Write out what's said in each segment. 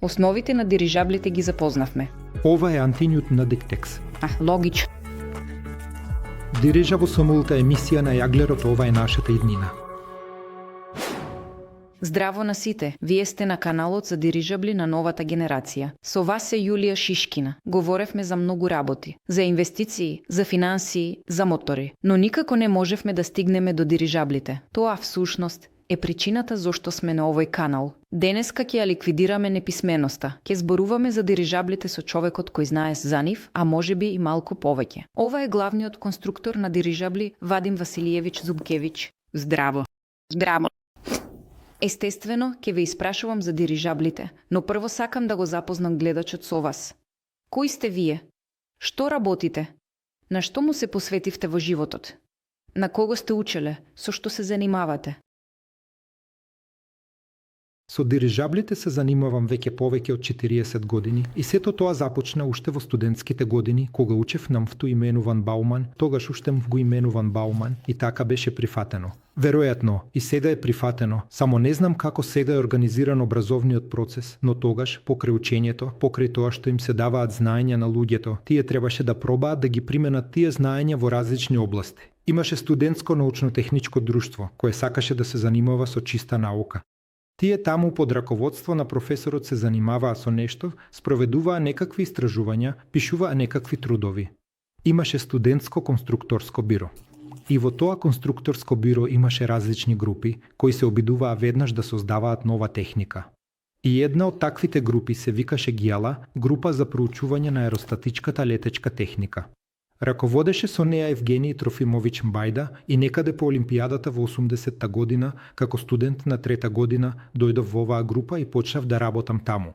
Основите на дирижаблите ги запознавме. Ова е антинјут на диктекс. Логично. Дирижаво со нулта емисија на јаглерот, ова е нашата иднина. Здраво на сите, вие сте на каналот за дирижабли на новата генерација. Со вас е Јулија Шишкина. Говоревме за многу работи. За инвестиции, за финансии, за мотори. Но никако не можевме да стигнеме до дирижаблите. Тоа всушност е причината зошто сме на овој канал. Денеска ќе ја ликвидираме неписменоста. Ќе зборуваме за дирижаблите со човекот кој знае за нив, а можеби и малку повеќе. Ова е главниот конструктор на дирижабли Вадим Василиевич Зубкевич. Здраво. Здраво. Естествено, ќе ве испрашувам за дирижаблите, но прво сакам да го запознам гледачот со вас. Кои сте вие? Што работите? На што му се посветивте во животот? На кого сте учеле? Со што се занимавате? Со дирижаблите се занимавам веќе повеќе од 40 години и сето тоа започна уште во студентските години, кога учев на МФТУ именуван Бауман, тогаш уште го именуван Бауман, и така беше прифатено. Веројатно, и сега е прифатено, само не знам како сега е организиран образовниот процес, но тогаш, покрај учењето, покрај тоа што им се даваат знаења на луѓето, тие требаше да пробаат да ги применат тие знаења во различни области. Имаше студентско научно-техничко друштво, кое сакаше да се занимава со чиста наука. Тие таму под раководство на професорот се занимаваа со нешто, спроведуваа некакви истражувања, пишуваа некакви трудови. Имаше студентско конструкторско биро. И во тоа конструкторско биро имаше различни групи, кои се обидуваа веднаш да создаваат нова техника. И една од таквите групи се викаше ГИАЛА, група за проучување на аеростатичката летечка техника. Раководеше со неа Евгений Трофимович Мбајда и некаде по Олимпијадата во 80-та година, како студент на трета година, дојдов во оваа група и почнав да работам таму.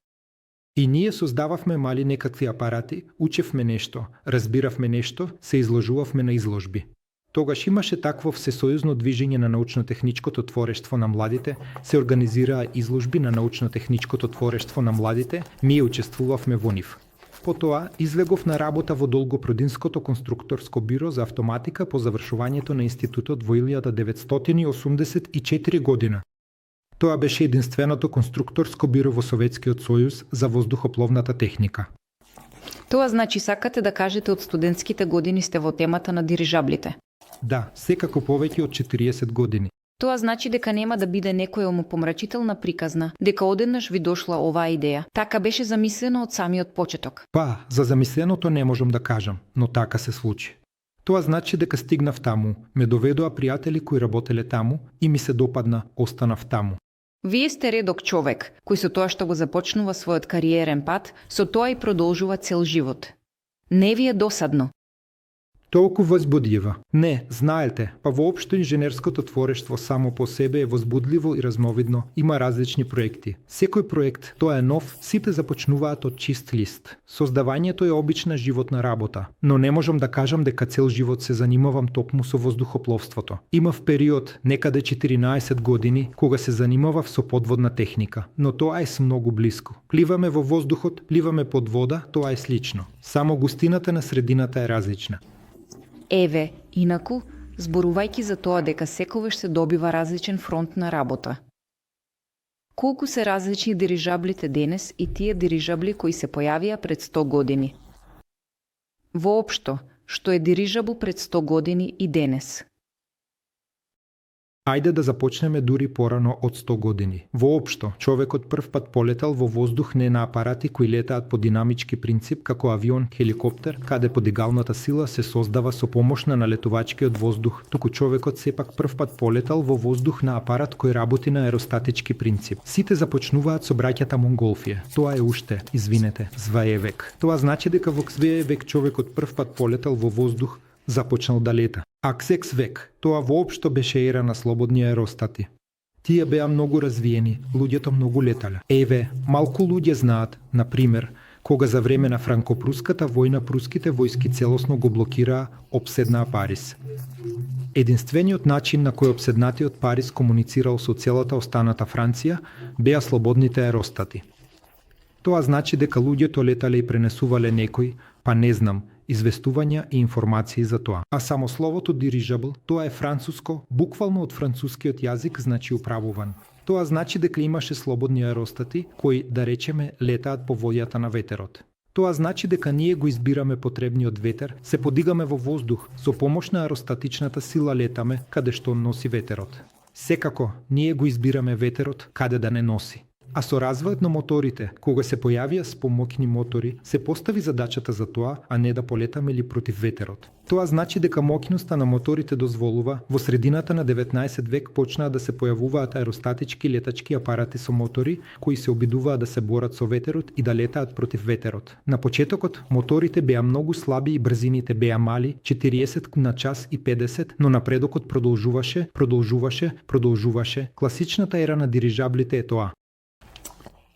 И ние создававме мали некакви апарати, учевме нешто, разбиравме нешто, се изложувавме на изложби. Тогаш имаше такво всесојузно движење на научно-техничкото творештво на младите, се организираа изложби на научно-техничкото творештво на младите, ние учествувавме во нив. Потоа излегов на работа во Долгопродинското конструкторско биро за автоматика по завршувањето на институтот во 1984 година. Тоа беше единственото конструкторско биро во Советскиот сојуз за воздухопловната техника. Тоа значи сакате да кажете од студентските години сте во темата на дирижаблите? Да, секако повеќе од 40 години. Тоа значи дека нема да биде некоја умопомрачителна приказна, дека одеднаш ви дошла оваа идеја. Така беше замислено од самиот почеток. За замисленото не можам да кажам, но така се случи. Тоа значи дека стигнав таму, ме доведоа пријатели кои работеле таму и ми се допадна, останав таму. Вие сте редок човек, кој со тоа што го започнува својот кариерен пат, со тоа и продолжува цел живот. Не ви е досадно? Толку возбудливо. Не, знаете, па воопшто инженерското творештво само по себе е возбудливо и разновидно, има различни проекти. Секој проект, тоа е нов, сите започнуваат од чист лист. Создавањето е обична животна работа, но не можам да кажам дека цел живот се занимавам токму со воздухопловството. Имав период, некаде 14 години, кога се занимавав со подводна техника, но тоа е многу блиско. Пливаме во воздухот, пливаме под вода, тоа е слично. Само густината на средината е различна. Еве, инаку, зборувајќи за тоа дека секогаш се добива различен фронт на работа. Колку се различни дирижаблите денес и тие дирижабли кои се појавија пред 100 години? Воопшто, што е дирижабл пред 100 години и денес? Ајде да започнеме дури порано од 100 години. Воопшто, човекот прв пат полетал во воздух не на апарати кои летаат по динамички принцип како авион, хеликоптер, каде подигалната сила се создава со помош на налетувачкиот воздух, туку човекот сепак прв пат полетал во воздух на апарат кој работи на аеростатички принцип. Сите започнуваат со браќата Монголфија. Тоа е уште, извинете, Зваевек. Тоа значи дека во Зваевек човекот прв пат полетал во воздух, започнал да лета. Аксекс век, тоа воопшто беше ера на слободни аеростати. Тие беа многу развиени, луѓето многу летале. Еве, малку луѓе знаат, на пример, кога за време на франко-пруската војна пруските војски целосно го блокираа опседнаа Париз. Единствениот начин на кој опседнатиот Париз комуницирал со целата останата Франција беа слободните аеростати. Тоа значи дека луѓето летале и пренесувале некој, па не знам, известувања и информации за тоа. А само словото дирижабл, тоа е француско, буквално од францускиот јазик значи управуван. Тоа значи дека имаше слободни аеростати кои, да речеме, летаат по волјата на ветерот. Тоа значи дека ние го избираме потребниот ветер, се подигаме во воздух, со помош на аеростатичната сила летаме каде што носи ветерот. Секако, ние го избираме ветерот каде да не носи. А со развојот на моторите, кога се појавија спомокни мотори, се постави задачата за тоа, а не да полетаме ли против ветерот. Тоа значи дека моќноста на моторите дозволува, во средината на 19 век почнаа да се појавуваат аеростатички летачки апарати со мотори, кои се обидуваат да се борат со ветерот и да летаат против ветерот. На почетокот, моторите беа многу слаби и брзините беа мали, 40 на час и 50, но напредокот продолжуваше. Класичната ера на дирижаблите е тоа.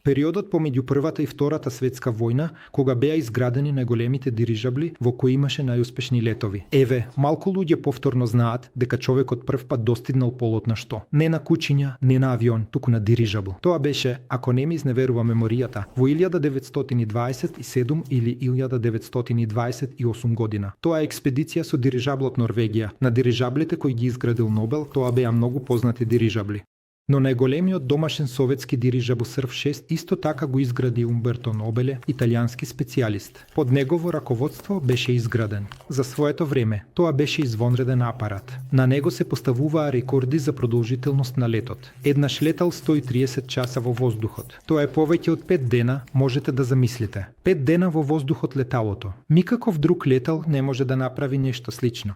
Периодот помеѓу Првата и Втората светска војна, кога беа изградени најголемите дирижабли во кои имаше најуспешни летови. Еве, малку луѓе повторно знаат дека човекот прв пат достигнал полот на што? Не на кучиња, не на авион, туку на дирижабл. Тоа беше, ако не ми изневерува меморијата, во 1927 или 1928 година. Тоа е експедиција со дирижаблот Норвегија. На дирижаблите кои ги изградил Нобел, тоа беа многу познати дирижабли. Но најголемиот домашен советски дирижабл Срв 6 исто така го изгради Умберто Нобеле, италијански специјалист. Под негово раководство беше изграден. За своето време, тоа беше извонреден апарат. На него се поставуваа рекорди за продолжителност на летот. Еднаш летал 130 часа во воздухот. Тоа е повеќе од 5 дена, можете да замислите. 5 дена во воздухот леталото. Никаков друг летал не може да направи нешто слично.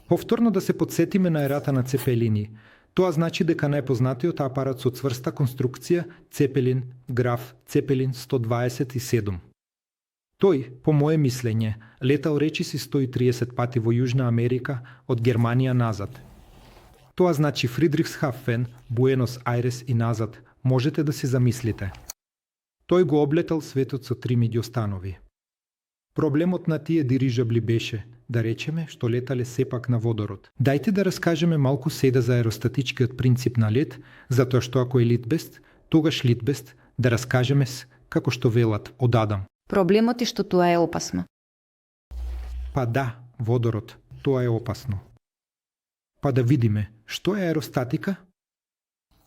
Повторно да се подсетиме на ерата на Цепелини. Тоа значи дека најпознатиот апарат со цврста конструкција Цепелин, Граф Цепелин 127. Тој, по мое мислење, летал речиси 130 пати во Јужна Америка од Германија назад. Тоа значи Фридрихсхафен, Буенос Ајрес и назад, можете да си замислите. Тој го облетал светот со 3 меѓустанови. Проблемот на тие дирижабли беше, да речеме, што летале сепак на водород. Дајте да раскажеме малку сега за аеростатичкиот принцип на лет, затоа што ако е литбест, тогаш литбест, да раскажеме како што велат од Адам. Проблемот е што тоа е опасно. Па да, водород, тоа е опасно. Па да видиме, што е аеростатика?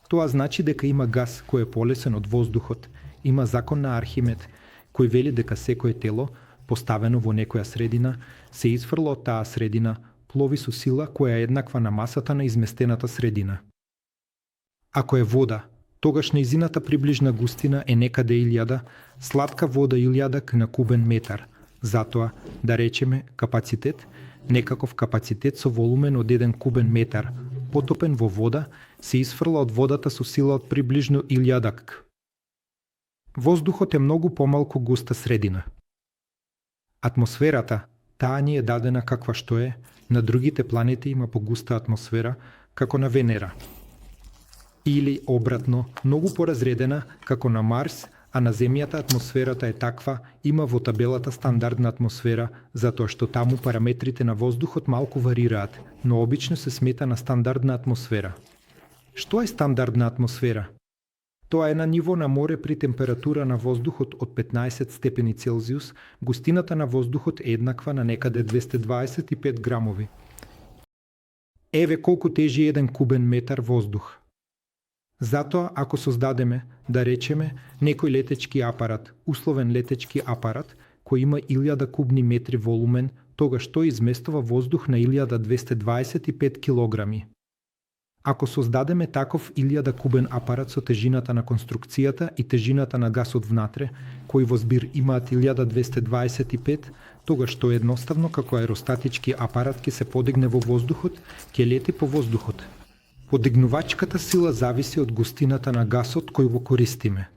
Тоа значи дека има газ кој е полесен од воздухот, има закон на Архимед, кој вели дека секое тело поставено во некоја средина, се изфрла од таа средина, плови со сила која е еднаква на масата на изместената средина. Ако е вода, тогаш нејзината приближна густина е некаде 1000, сладка вода 1000 на кубен метар. Затоа, да речеме, капацитет, некаков капацитет со волумен од 1 кубен метар, потопен во вода, се изфрла од водата со сила од приближно 1000. Воздухот е многу помалку густа средина. Атмосферата, таа ни е дадена каква што е, на другите планети има погуста атмосфера, како на Венера. Или, обратно, многу поразредена, како на Марс, а на Земјата атмосферата е таква, има во табелата стандардна атмосфера, затоа што таму параметрите на воздухот малку варираат, но обично се смета на стандардна атмосфера. Што е стандардна атмосфера? Тоа е на ниво на море при температура на воздухот од 15 степени Целзиус, густината на воздухот е еднаква на некаде 225 грамови. Еве колку тежи 1 кубен метар воздух. Затоа, ако создадеме, да речеме, некој летечки апарат, условен летечки апарат, кој има 1000 кубни метри волумен, тогаш тој изместува воздух на 1225 килограми. Ако создадеме таков 1000 кубен апарат со тежината на конструкцијата и тежината на гасот внатре, кои во збир имаат 1225, тогаш тој едноставно како аеростатички апарат ќе се подигне во воздухот, ќе лети по воздухот. Подигнувачката сила зависи од густината на гасот кој го користиме.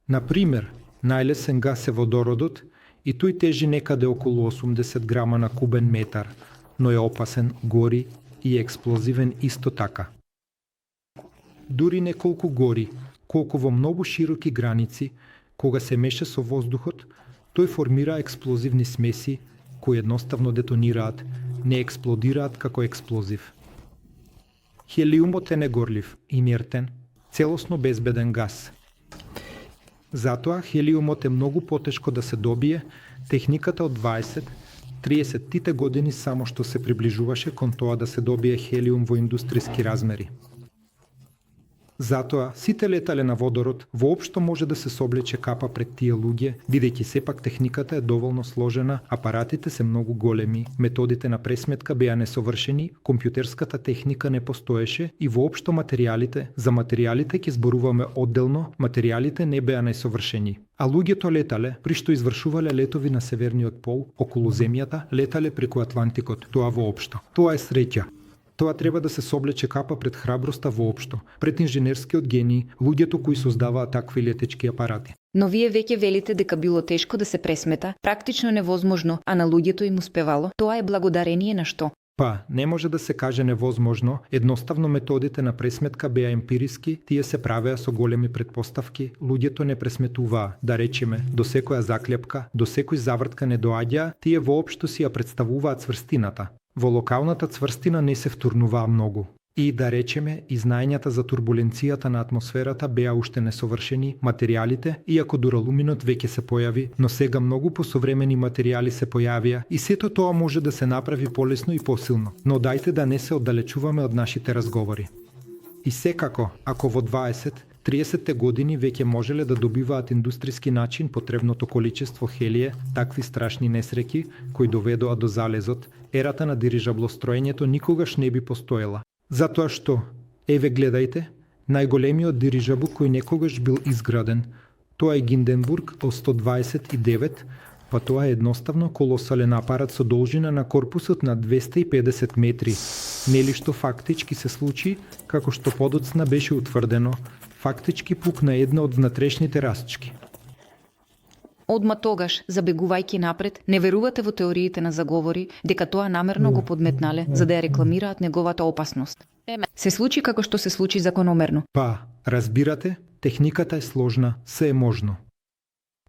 Например, најлесен гас е водородот и тој тежи некаде околу 80 грама на кубен метар, но е опасен, гори и експлозивен исто така. Дури не колку гори, колку во многу широки граници, кога се меша со воздухот, тој формира експлозивни смеси кои едноставно детонираат, не експлодираат како експлозив. Хелиумот е негорлив, инертен, целосно безбеден газ. Затоа хелиумот е многу потешко да се добие, техниката од 20-30-тите години само што се приближуваше кон тоа да се добие хелиум во индустријски размери. Затоа, сите летале на водород, воопшто може да се соблече капа пред тие луѓе, бидејќи сепак техниката е доволно сложена, апаратите се многу големи, методите на пресметка беа несовршени, компјутерската техника не постоеше и воопшто за материјалите ќе зборуваме одделно, материјалите не беа несовршени. А луѓето летале, при што извршувале летови на северниот пол, околу земјата, летале преку Атлантикот, тоа воопшто. Тоа е среќа. Тоа треба да се соблече капа пред храброста воопшто, пред инженерскиот гений, луѓето кои создаваат такви летечки апарати. Но вие веќе велите дека било тешко да се пресмета, практично невозможно, а на луѓето им успевало. Тоа е благодарение на што? Не може да се каже невозможно, едноставно методите на пресметка беа емпириски, тие се правеа со големи предпоставки, луѓето не пресметуваа, да речеме, до секоја заклепка, до секој завртка не доаѓаа, тие воопшто си ја представуваат цврстината. Во локалната цврстина не се втурнуваа многу. И да речеме, и знаењата за турбуленцијата на атмосферата беа уште несовршени, материјалите, иако дуралуминот веќе се појави, но сега многу посовремени материјали се појавија и сето тоа може да се направи полесно и посилно. Но дајте да не се оддалечуваме од нашите разговори. И секако, ако во 20-30 години веќе можеле да добиваат индустријски начин потребното количество хелие, такви страшни несреќи кои доведоа до залезот, ерата на дирижаблостроењето никогаш не би постоела. Затоа што, еве гледајте, најголемиот дирижабл кој некогаш бил изграден, тоа е Гинденбург Л-129, па тоа е едноставно колосален апарат со должина на корпусот на 250 метри. Нели што фактички се случи, како што подоцна беше утврдено, фактички пукна една од внатрешните расчки. Одма тогаш, забегувајќи напред, не верувате во теориите на заговори дека тоа намерно го подметнале за да ја рекламираат неговата опасност. Се случи како што се случи закономерно. Разбирате, техниката е сложна, се е можно.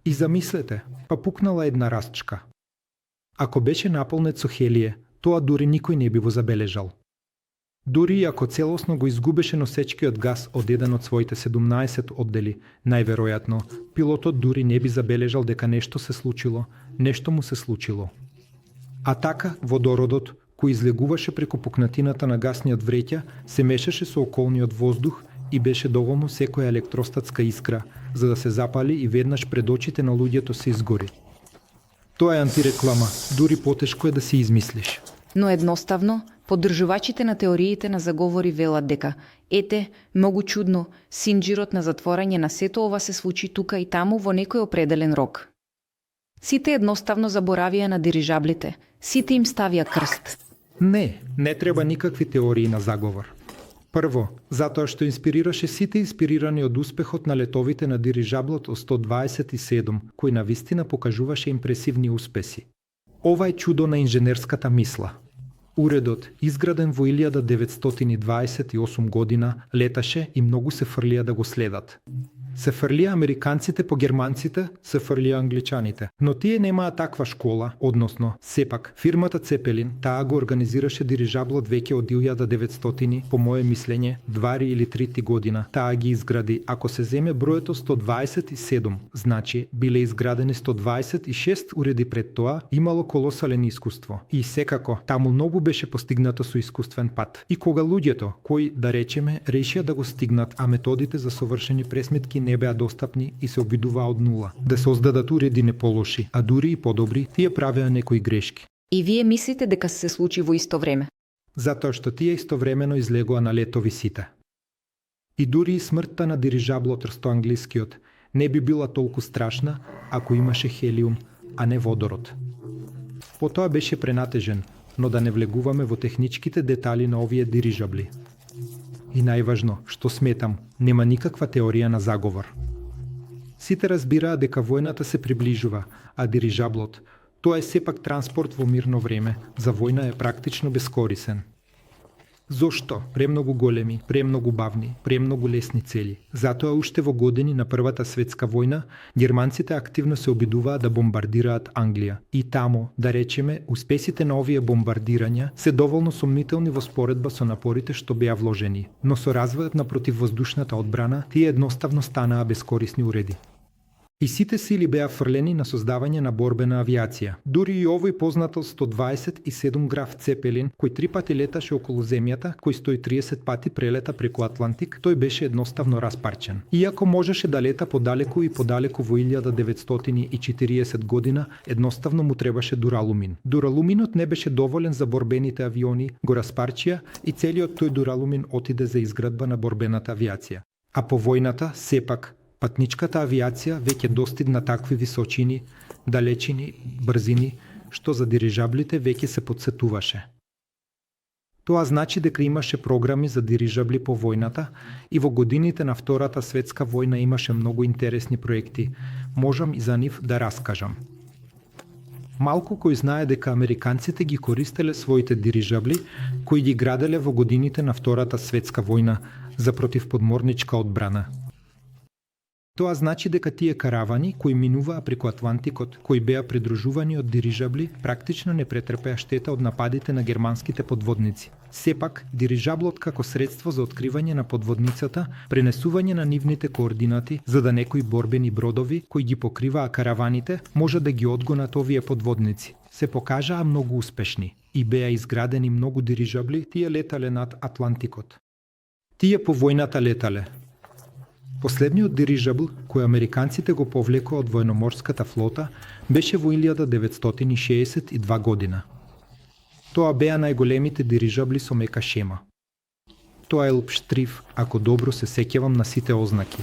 И замислете, пукнала една расчка. Ако беше наполнет со хелие, тоа дури никој не би го забележал. Дури ако целосно го изгубеше носечкиот газ од еден од своите 17 оддели, најверојатно, пилотот дури не би забележал дека нешто се случило, нешто му се случило. А така, водородот, кој излегуваше преку пукнатината на гасниот вреќа, се мешаше со околниот воздух и беше доволно секоја електростатска искра, за да се запали и веднаш пред очите на луѓето се изгори. Тоа е антиреклама, дури потешко е да си измислиш. Но едноставно, поддржувачите на теориите на заговори велат дека, многу чудно, синџирот на затворање на сето ова се случи тука и таму во некој определен рок. Сите едноставно заборавија на дирижаблите, сите им ставија крст. Не треба никакви теории на заговор. Прво, затоа што инспирираше сите инспирирани од успехот на летовите на дирижаблот О-127, кој навистина покажуваше импресивни успеси. Ова е чудо на инженерската мисла. Уредот, изграден во 1928 година, леташе и многу се фрлија да го следат. Се фрлија американците по германците, се фрлија англичаните. Но тие немаа таква школа, односно, сепак, фирмата Цепелин, таа го организираше дирижаблот веќе од 1900, по моје мислење, 2 или 3 година. Таа ги изгради, ако се земе бројето 127, значи, биле изградени 126 уреди пред тоа, имало колосален искуство. И секако, таму многу беше постигнато со искуствен пат. И кога луѓето, кои, да речеме, решија да го стигнат, а методите за совршени пресметки не беа достапни и се обидуваа од нула. Да се создадат уреди не полоши, а дури и подобри, тие правеа некои грешки. И вие мислите дека се случи во исто време? Затоа што тие истовремено излегоа на летови сите. И дури и смртта на дирижаблот рстоанглискиот не би била толку страшна ако имаше хелиум, а не водород. Потоа беше пренатежен, но да не влегуваме во техничките детали на овие дирижабли. И најважно, што сметам, нема никаква теорија на заговор. Сите разбираа дека војната се приближува, а дирижаблот, тоа е сепак транспорт во мирно време, за војна е практично бескорисен. Зошто? Премногу големи, премногу бавни, премногу лесни цели. Затоа уште во години на Првата светска војна, германците активно се обидуваа да бомбардираат Англија. И тамо, да речеме, успесите на овие бомбардирања се доволно сомнителни во споредба со напорите што беа вложени. Но со развојот на противвоздушната одбрана, тие едноставно станаа бескорисни уреди. И сите сили беа фрлени на создавање на борбена авиација. Дури и овој познател 127 граф Цепелин, кој 3 пати леташе околу земјата, кој 130 пати прелета преку Атлантик, тој беше едноставно распарчен. Иако можеше да лета подалеку и подалеку во 1940 година, едноставно му требаше дуралумин. Дуралуминот не беше доволен за борбените авиони, го распарчија и целиот тој дуралумин отиде за изградба на борбената авиација. А по војната, сепак, патничката авиација веќе достигна такви височини, далечини, брзини, што за дирижаблите веќе се подсетуваше. Тоа значи дека имаше програми за дирижабли по војната и во годините на Втората светска војна имаше многу интересни проекти. Можам и за нив да раскажам. Малку кој знае дека американците ги користеле своите дирижабли, кои ги граделе во годините на Втората светска војна за противподморничка одбрана. Тоа значи дека тие каравани кои минуваа преку Атлантикот, кои беа придружувани од дирижабли, практично не претрпеа штета од нападите на германските подводници. Сепак, дирижаблот како средство за откривање на подводницата, пренесување на нивните координати, за да некои борбени бродови кои ги покриваа караваните, може да ги одгонат овие подводници, се покажаа многу успешни и беа изградени многу дирижабли, тие летале над Атлантикот. Тие по војната летале. Последниот дирижабл, кој американците го повлекоа од военоморската флота, беше во 1962 година. Тоа беа најголемите дирижабли со мека шема. Тоа е Елпштриф, ако добро се сеќавам на сите ознаки.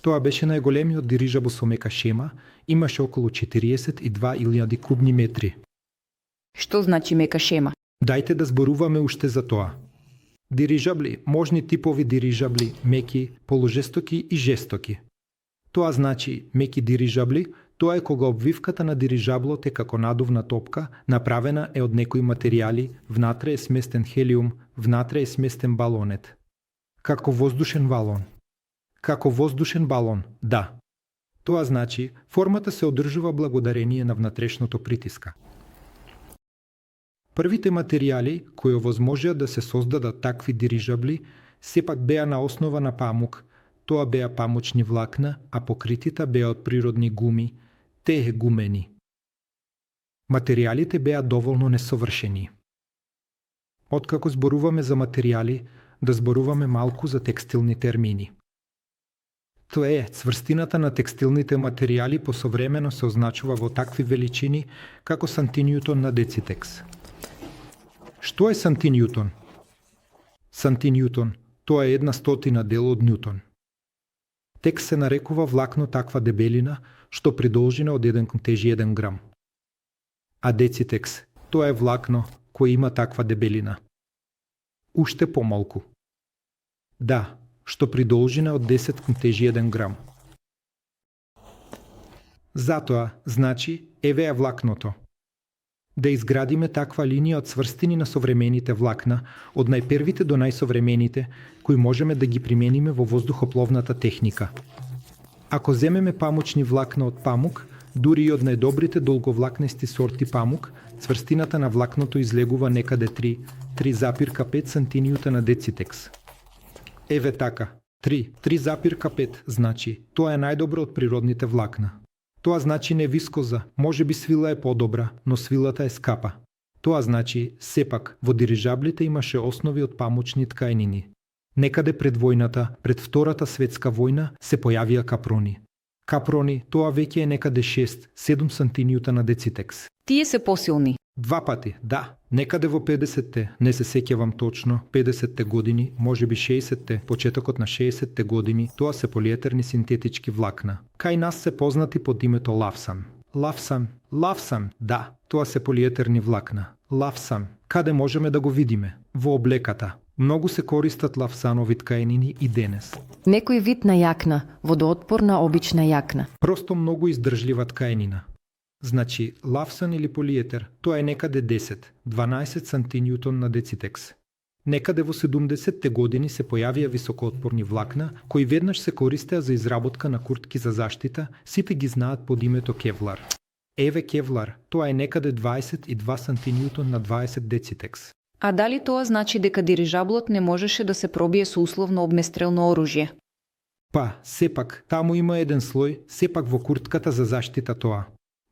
Тоа беше најголемиот дирижабл со мека шема, имаше околу 42.000 кубни метри. Што значи мека шема? Дајте да зборуваме уште за тоа. Дирижабли, можни типови дирижабли, меки, положестоки и жестоки. Тоа значи меки дирижабли, тоа е кога обвивката на дирижаблот е како надувна топка, направена е од некои материјали, внатре е сместен хелиум, внатре е сместен балонет. Како воздушен балон. Како воздушен балон, да. Тоа значи, формата се одржува благодарение на внатрешното притиска. Првите материјали кои овозможеа да се создадат такви дирижабли сепак беа на основа на памук, тоа беа памучни влакна, а покритите беа од природни гуми, тие гумени. Материјалите беа доволно несовршени. Откако зборуваме за материјали, да зборуваме малку за текстилни термини. Тоа е, цврстината на текстилните материјали посовремено се означува во такви величини како сантинјутон на децитекс. Што е сантинјутон? Сантинјутон, тоа е 1/100 дел од Нјутон. Текс се нарекува влакно таква дебелина, што при должина од 1 кон тежи 1 грам. А децитекс, тоа е влакно кој има таква дебелина. Уште помалку. Да, што при должина од 10 кон тежи 1 грам. Затоа, значи, еве е влакното. Да изградиме таква линија од цврстини на современите влакна, од најпервите до најсовремените, кои можеме да ги примениме во воздухопловната техника. Ако земеме памучни влакна од памук, дури и од најдобрите долговлакнести сорти памук, цврстината на влакното излегува некаде 3,5 сантинјута на децитекс. Еве така, 3,5, значи, тоа е најдобро од природните влакна. Тоа значи не вискоза, може би свила е подобра, но свилата е скапа. Тоа значи, сепак, во дирижаблите имаше основи од памучни ткајнини. Некаде пред војната, пред Втората светска војна, се појавија капрони. Капрони, тоа веќе е некаде 6-7 сантинјута на децитекс. Тие се посилни. 2 пати, да. Некаде во 50-те, не се сеќавам точно, 50-те години, може би 60-те, почетокот на 60-те години, тоа се полиетерни синтетички влакна. Кај нас се познати под името лавсан. Лавсан, да, тоа се полиетерни влакна. Лавсан, каде можеме да го видиме? Во облеката. Многу се користат лавсанови ткајнини и денес. Некој вид на јакна, водоотпорна обична јакна. Просто многу издржлива ткајнина. Значи, лавсан или полиетер, тоа е некаде 10-12 сантинјутон на децитекс. Некаде во 70-те години се појавија високоотпорни влакна, кои веднаш се користеа за изработка на куртки за заштита, сите ги знаат под името кевлар. Еве кевлар, тоа е некаде 22 сантинјутон на 20 децитекс. А дали тоа значи дека дирижаблот не можеше да се пробие со условно обместрелно оружје? Па, сепак, таму има еден слој, сепак во куртката за заштита тоа.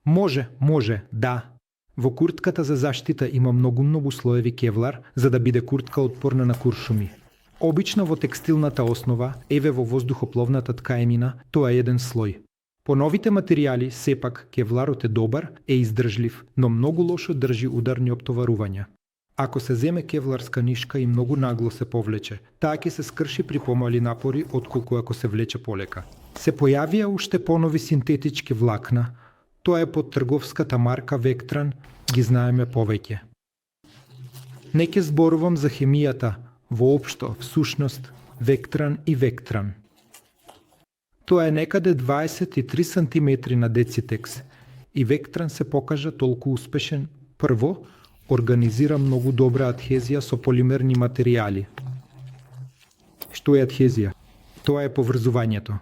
Може, да. Во куртката за заштита има многу слоеви кевлар, за да биде куртка отпорна на куршуми. Обично во текстилната основа, еве во воздухопловната ткаемина, тоа е еден слој. По новите материјали, сепак, кевларот е добар, е издржлив, но многу лошо држи ударни оптоварувања. Ако се земе кевларска нишка и многу нагло се повлече, таа ќе се скрши при помали напори отколку ако се влече полека. Се појавија уште понови синтетички влакна, тоа е под трговската марка Vectran, ги знаеме повеќе. Не ќе зборувам за хемијата, воопшто, всушност, Vectran и Vectran. Тоа е некаде 23 см на децитекс и Vectran се покажа толку успешен. Прво, организира многу добра адхезија со полимерни материјали. Што е адхезија? Тоа е поврзувањето.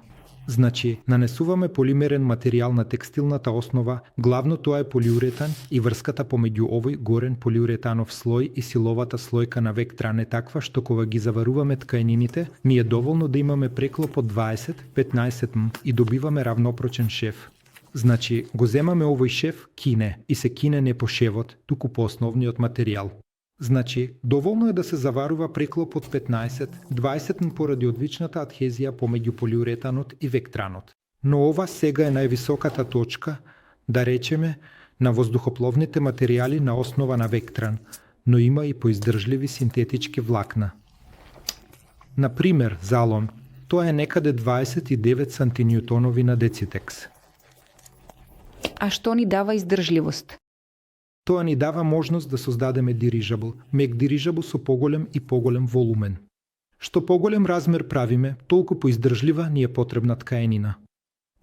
Значи, нанесуваме полимерен материјал на текстилната основа, главно тоа е полиуретан и врската помеѓу овој горен полиуретанов слој и силовата слојка на Vectran е таква што кога ги заваруваме ткаенините, ми е доволно да имаме преклоп од 20-15 м и добиваме равнопрочен шев. Значи, го земаме овој шев кине и се кине не по шевот, туку по основниот материјал. Значи, доволно е да се заварува преклоп од 15-20 м поради одличната адхезија помеѓу полиуретанот и Vectranот. Но ова сега е највисоката точка, да речеме, на воздухопловните материјали на основа на Vectran, но има и поиздржливи синтетички влакна. Например, залон, тоа е некаде 29 сантиньютонови на децитекс. А што ни дава издржливост? Тоа ни дава можност да создадеме дирижабл, мек дирижабл со поголем и поголем волумен. Што поголем размер правиме, толку поиздржлива ни е потребна ткаенина.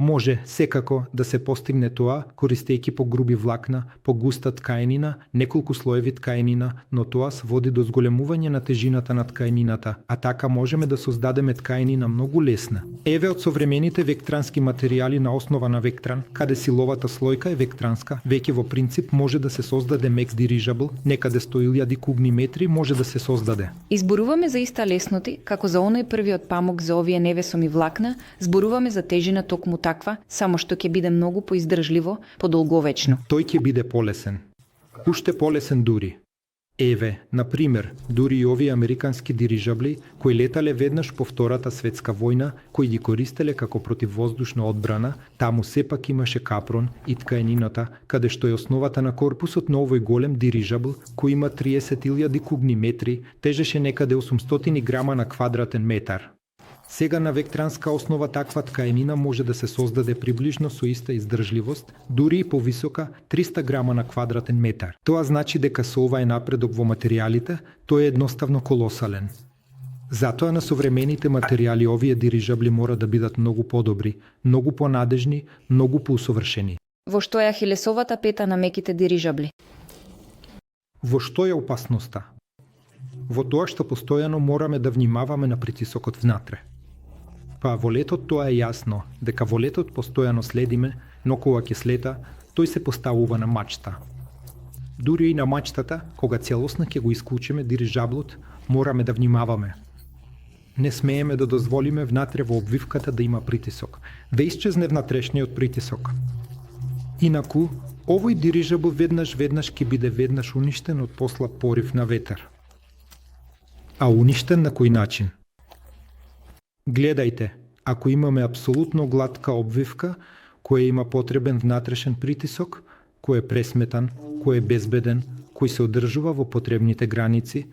Може, секако, да се постигне тоа, користејќи погруби влакна, погуста ткаенина, неколку слоеви ткаенина, но тоа води до зголемување на тежината на ткаенината, а така можеме да создадеме ткаенина многу лесна. Еве од современите вектрански материјали на основа на Vectran, каде силовата слојка е вектранска, веќе во принцип може да се создаде мек дирижабл, некаде 100.000 кубни метри може да се создаде. Изборуваме за иста лесноти, како за оној првиот памук за овие невесоми влакна, зборуваме за тежина токму таква, само што ќе биде многу поиздржливо, подолговечно. Тој ќе биде полесен. Уште полесен дури. Еве, например, дури и овие американски дирижабли кои летале веднаш по Втората светска војна, кои ги користеле како противвоздушна одбрана, таму сепак имаше капрон и ткаенината, каде што е основата на корпусот на овој голем дирижабл, кој има 30.000 кубни метри, тежеше некаде 800 грама на квадратен метар. Сега на вектранска основа таква ткаенина може да се создаде приближно со иста издржливост, дури и повисока 300 грама на квадратен метар. Тоа значи дека со ова е напредок во материјалите, тој е едноставно колосален. Затоа на современите материјали овие дирижабли мора да бидат многу подобри, многу понадежни, многу поусовршени. Во што е ахилесовата пета на меките дирижабли? Во што е опасноста? Во тоа што постојано мораме да внимаваме на притисокот внатре. Па во летот тоа е јасно, дека во летот постојано следиме, но кога ќе слета, тој се поставува на мачта. Дури и на мачтата, кога целосно ќе го исклучиме дирижаблот, мораме да внимаваме. Не смееме да дозволиме внатре во обвивката да има притисок, да исчезне внатрешниот притисок. Инаку, овој дирижабл веднаш ќе биде веднаш уништен од послаб порив на ветер. А уништен на кој начин? Гледајте, ако имаме апсолутно глатка обвивка, која има потребен внатрешен притисок, кој е пресметан, кој е безбеден, кој се одржува во потребните граници,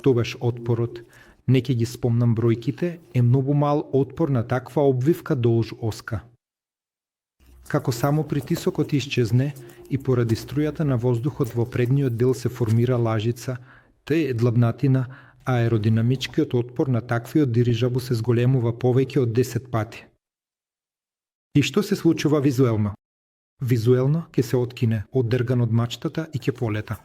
тогаш отпорот, не ќе ги спомнам бројките, е многу мал отпор на таква обвивка долж оска. Како само притисокот исчезне и поради струјата на воздухот во предниот дел се формира лажица, таа е длабнатина, аеродинамичкиот отпор на таквиот дирижабл се зголемува повеќе од 10 пати. И што се случува визуелно? Визуелно ќе се откине, оддрган од мачтата и ќе полета.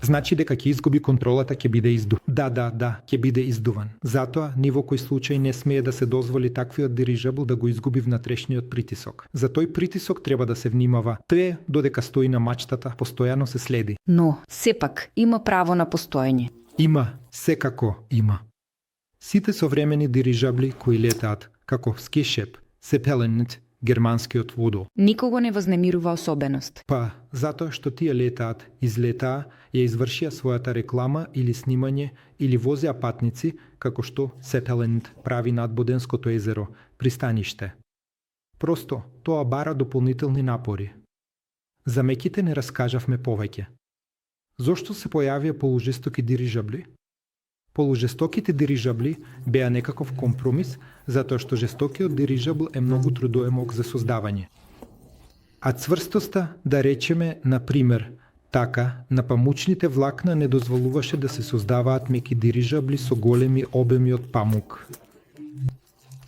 Значи дека ќе изгуби контролата, ќе биде издуван. Да, ќе биде издуван. Затоа, ни во кој случај не смее да се дозволи таквиот дирижабл да го изгуби внатрешниот притисок. За тој притисок треба да се внимава. Тој додека стои на мачтата, постојано се следи. Но, сепак, има право на постоење. Има, секако има. Сите современи дирижабли кои летаат, како скешеп, сепеленет, германскиот водо. Никого не вознемирува особеност. Па, затоа што тие летаат, излетаа, ја извршија својата реклама или снимање, или возеа патници, како што Сепеленд прави над Боденското езеро, пристаниште. Просто, тоа бара дополнителни напори. За меките не раскажавме повеќе. Зошто се појавија полужестоки дирижабли? Полужестоките дирижабли беа некаков компромис, затоа што жестокиот дирижабл е многу трудоемок за создавање. А цврстоста, да речеме, на пример, така, на памучните влакна не дозволуваше да се создаваат меки дирижабли со големи обеми од памук.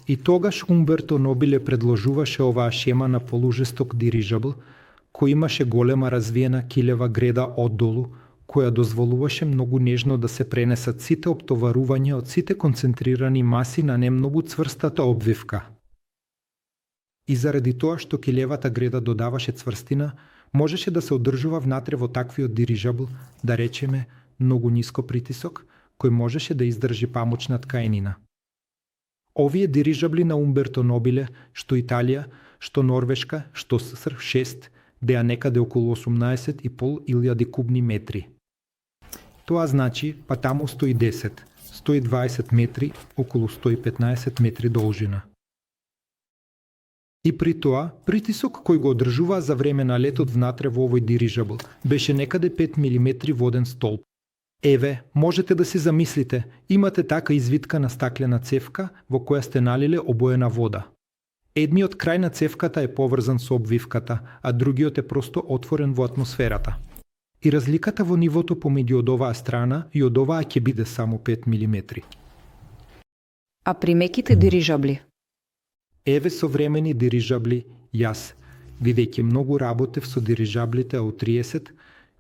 И тогаш Умберто Нобиле предложуваше оваа шема на полужесток дирижабл, кој имаше голема развиена килева греда оддолу, која дозволуваше многу нежно да се пренесат сите оптоварувања од сите концентрирани маси на немногу цврстата обвивка. И заради тоа што килевата греда додаваше цврстина, можеше да се одржува внатре во таквиот дирижабл, да речеме, многу ниско притисок, кој можеше да издржи памучна ткаенина. Овие дирижабли на Умберто Нобиле, што Италија, што Норвешка, што СССР 6, беа некаде околу 18.500 кубни метри. Тоа значи, па таму 110, 120 метри, околу 115 метри должина. И при тоа, притисок кој го одржуваа за време на летот внатре во овој дирижабл беше некаде 5 мм воден столб. Еве, можете да си замислите, имате така извитка на стаклена цевка во која сте налиле обоена вода. Едниот крај на цевката е поврзан со обвивката, а другиот е просто отворен во атмосферата. И разликата во нивото помеѓу од оваа страна и од оваа ќе биде само 5 мм. А при меките дирижабли? Еве современи дирижабли, јас, бидејќи многу работев со дирижаблите АУ-30,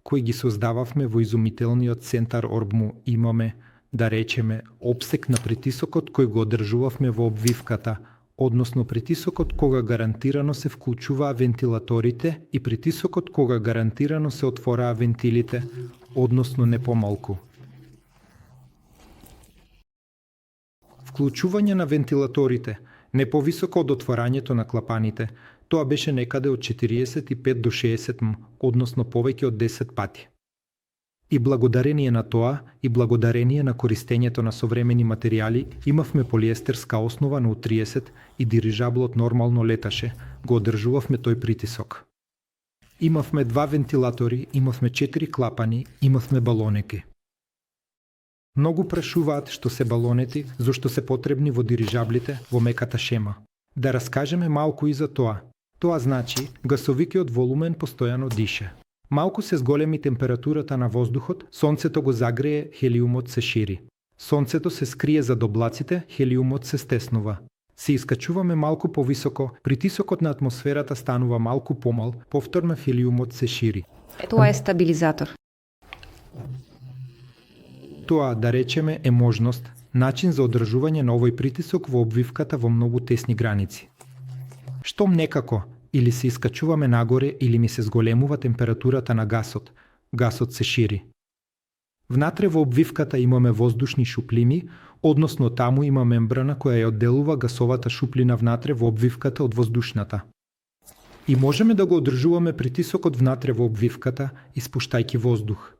кои ги создававме во изумителниот центар Орбму, имаме, да речеме, обсек на притисокот кој го одржувавме во обвивката, односно притисокот кога гарантирано се вклучуваа вентилаторите и притисокот кога гарантирано се отвораа вентилите, односно не помалку. Вклучување на вентилаторите, не повисоко од отворањето на клапаните, тоа беше некаде од 45 до 60 м, односно повеќе од 10 пати. И благодарение на тоа, и благодарение на користењето на современи материјали, имавме полиестерска основа на У-30 и дирижаблот нормално леташе, го одржувавме тој притисок. Имавме 2 вентилатори, имавме 4 клапани, имавме балонеки. Многу прашуваат што се балонети, зошто се потребни во дирижаблите во меката шема. Да раскажеме малку и за тоа. Тоа значи, гасовикиот волумен постојано дише. Малку се зголеми температурата на воздухот, сонцето го загрее, хелиумот се шири. Сонцето се скрие зад облаците, хелиумот се стеснува. Се искачуваме малку повисоко, притисокот на атмосферата станува малку помал, повторно хелиумот се шири. Тоа е стабилизатор. Тоа, да речеме, е можност, начин за одржување на овој притисок во обвивката во многу тесни граници. Штом некако, или се искачуваме нагоре, или ми се зголемува температурата на гасот, гасот се шири. Внатре во обвивката имаме воздушни шуплини, односно таму има мембрана која ја одделува гасовата шуплина внатре во обвивката од воздушната. И можеме да го одржуваме притисокот внатре во обвивката, испуштајќи воздух.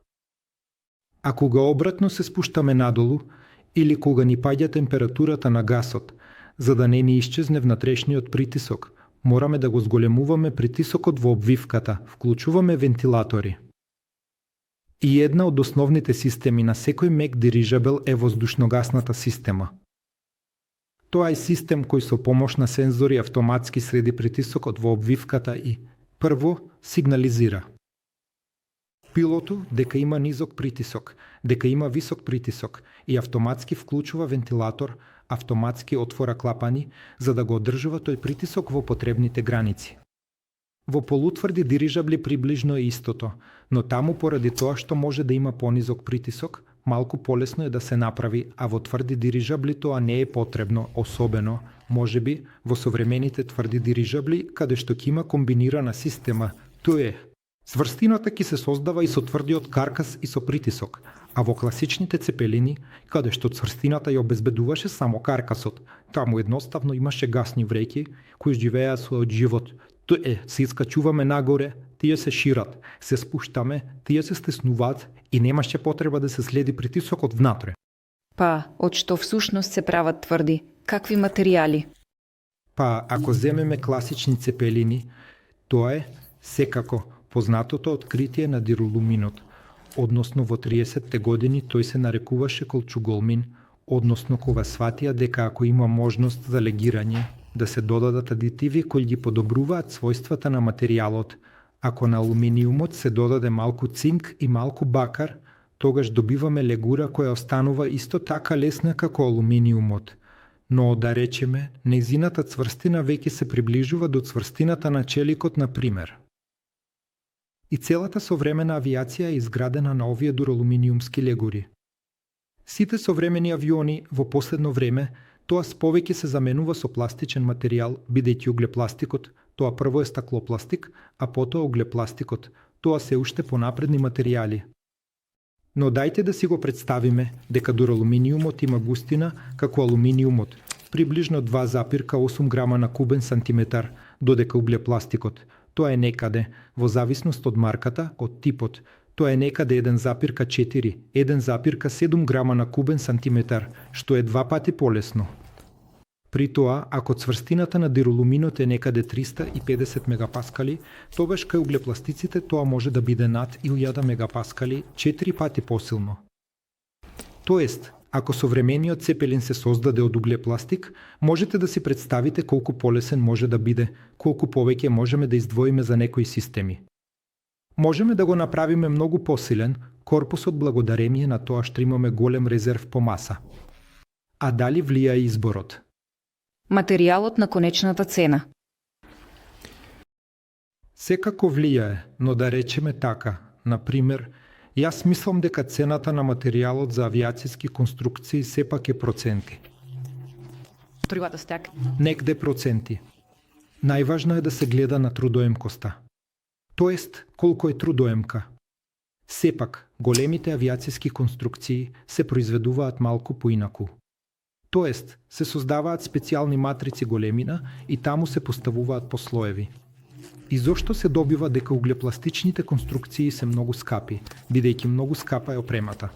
А кога обратно се спуштаме надолу, или кога ни паѓа температурата на гасот, за да не ни исчезне внатрешниот притисок, мораме да го зголемуваме притисокот во обвивката, вклучуваме вентилатори. И една од основните системи на секој мек дирижабел е воздушногасната система. Тоа е систем кој со помош на сензори автоматски следи притисокот во обвивката и, прво, сигнализира пилоту дека има низок притисок, дека има висок притисок и автоматски вклучува вентилатор, автоматски отвора клапани, за да го одржува тој притисок во потребните граници. Во полутврди дирижабли приближно е истото, но таму поради тоа што може да има понизок притисок, малку полесно е да се направи, а во тврди дирижабли тоа не е потребно, особено, можеби, во современите тврди дирижабли, каде што ќе има комбинирана система, тоа е. Цврстината ќе се создава и со тврдиот каркас и со притисок, А во класичните цепелини, каде што цврстината ја обезбедуваше само каркасот, таму едноставно имаше гасни вреќи кои живееа својот живот. Се искачуваме нагоре, тие се шират, се спуштаме, тие се стеснуваат и немаше потреба да се следи притисокот внатре. Па, од што всушност се прават тврди? Какви материјали? Па, ако земеме класични цепелини, тоа е секако познатото откритие на диролуминот. Односно во 30-те години тој се нарекуваше колчуголмин, односно кога сватија дека ако има можност за легирање, да се додадат адитиви кои ги подобруваат својствата на материјалот. Ако на алуминиумот се додаде малку цинк и малку бакар, тогаш добиваме легура која останува исто така лесна како алуминиумот. Но, да речеме, нејзината цврстина веќе се приближува до цврстината на челикот, на пример. И целата современа авиација е изградена на овие дуралуминиумски легури. Сите современи авиони во последно време тоа повеќе се заменува со пластичен материјал, бидејќи углепластикот, тоа прво е стаклопластик, а потоа углепластикот, тоа се уште понапредни материјали. Но дајте да си го представиме дека дуралуминиумот има густина како алуминиумот, приближно 2,8 грама на кубен сантиметар, додека углепластикот, тоа е некаде, во зависност од марката, од типот, тоа е некаде 1,4, 1,7 грама на кубен сантиметар, што е 2 пати полесно. При тоа, ако цврстината на диролуминот е некаде 350 мегапаскали, тогаш кај углепластиците тоа може да биде над 1000 мегапаскали, 4 пати посилно. Тоест, ако современиот цепелин се создаде од углепластик, можете да си представите колку полесен може да биде, колку повеќе можеме да издвоиме за некои системи. Можеме да го направиме многу посилен корпусот благодарение на тоа што имаме голем резерв по маса. А дали влијае изборот? Материјалот на конечната цена. Секако влијае, но да речеме така, например, јас мислам дека цената на материјалот за авиацијски конструкции сепак е проценти. Негде проценти. Најважно е да се гледа на трудоемкоста. Тоест, колку е трудоемка. Сепак, големите авиацијски конструкции се произведуваат малку поинаку. Тоест, се создаваат специјални матрици големина и таму се поставуваат послоеви. И зошто се добива дека углепластичните конструкции се многу скапи, бидејќи многу скапа е опремата?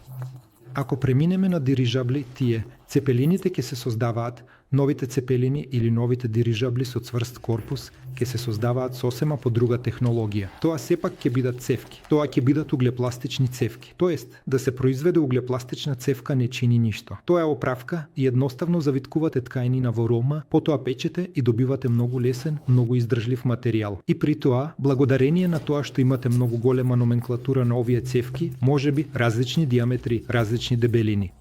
Ако преминеме на дирижабли, тие, цепелините ќе се создаваат, новите цепелини или новите дирижабли со цврст корпус ќе се создаваат сосема по друга технологија. Тоа сепак ќе бидат цевки. Тоа ќе бидат углепластични цевки. Тоест, да се произведе углепластична цевка не чини ништо. Тоа е оправка и едноставно завиткувате ткајнина во рома, потоа печете и добивате многу лесен, многу издржлив материјал. И при тоа, благодарение на тоа што имате многу голема номенклатура на овие цевки, можеби различни диаметри, различни дебелини.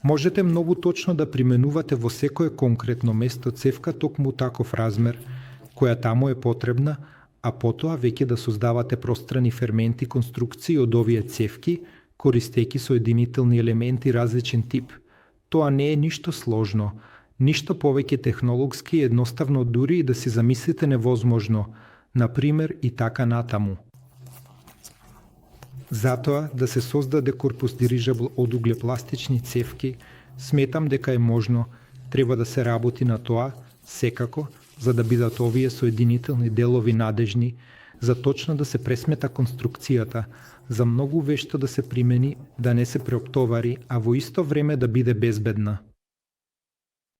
Можете многу точно да применувате во секое конкретно место цевка токму таков размер, која таму е потребна, а потоа веќе да создавате пространи ферменти конструкции од овие цевки, користејќи соединителни елементи различен тип. Тоа не е ништо сложно, ништо повеќе технологски, едноставно дури и да си замислите невозможно, например и така натаму. Затоа, да се создаде корпус дирижабл од углепластични цевки, сметам дека е можно, треба да се работи на тоа, секако, за да бидат овие соединителни делови надежни, за точно да се пресмета конструкцијата, за многу вешто да се примени, да не се преоптовари, а во исто време да биде безбедна.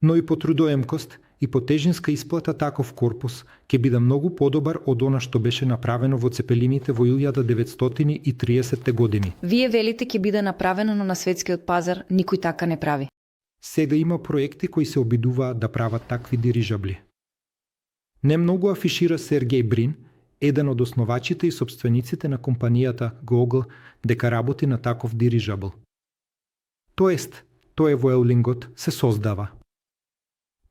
Но и по трудоемкост и по тежинска исплата таков корпус ќе биде многу подобар од она што беше направено во цепелините во 1930 години. Вие велите ќе биде направено, но на светскиот пазар никој така не прави. Сега има проекти кои се обидуваат да прават такви дирижабли. Не многу афишира Сергеј Брин, еден од основачите и собствениците на компанијата Google, дека работи на таков дирижабл. Тоест, тој во Елингот се создава.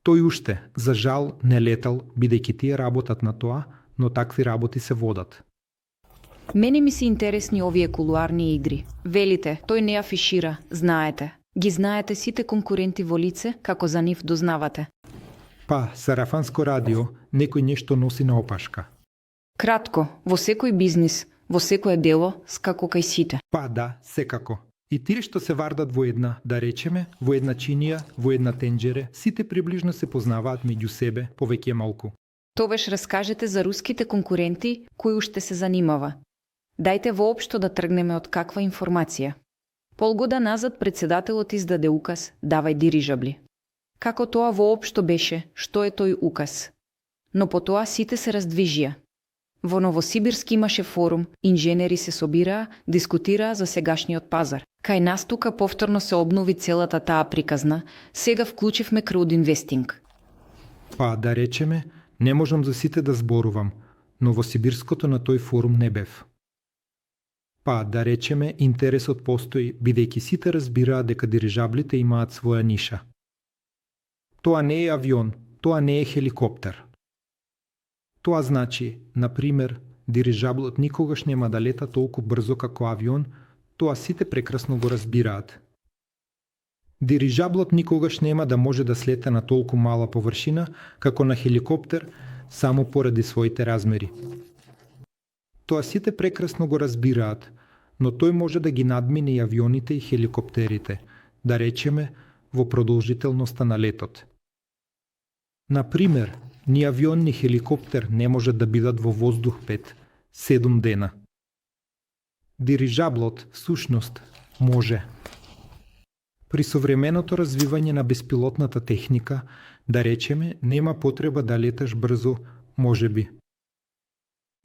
Тој уште, за жал, не летал, бидејќи тие работат на тоа, но такви работи се водат. Мене ми се интересни овие кулуарни игри. Велите, тој не афишира, знаете. Ги знаете сите конкуренти во лице, како за нив дознавате. Па, сарафанско радио, некој нешто носи на опашка. Кратко, во секој бизнис, во секое дело, скако кај сите. Па да, секако. И тие што се вардат во една, да речеме, во една чинија, во една тенџере, сите приближно се познаваат меѓу себе, повеќе малку. Товеш раскажете за руските конкуренти кои уште се занимава. Дајте воопшто да тргнеме од каква информација. Полгода назад председателот издаде указ «Давај дирижабли». Како тоа воопшто беше, што е тој указ? Но потоа сите се раздвижија. Во Новосибирски имаше форум, инженери се собираа, дискутираа за сегашниот пазар. Кај нас тука повторно се обнови целата таа приказна, сега вклучивме краудинвестинг. Па, да речеме, не можам за сите да зборувам, но во Сибирското на тој форум не бев. Па, да речеме, интересот постои, бидејќи сите разбираат дека дирижаблите имаат своја ниша. Тоа не е авион, тоа не е хеликоптер. Тоа значи, например, дирижаблот никогаш нема да лета толку брзо како авион, тоа сите прекрасно го разбираат. Дирижаблот никогаш нема да може да слета на толку мала површина како на хеликоптер само поради своите размери. Тоа сите прекрасно го разбираат, но тој може да ги надмине и авионите и хеликоптерите, да речеме, во продолжителноста на летот. Например, ни авион ни хеликоптер не можат да бидат во воздух 5-7 дена. Дирижаблот, всушност, може. При современото развивање на беспилотната техника, да речеме, нема потреба да леташ брзо, можеби.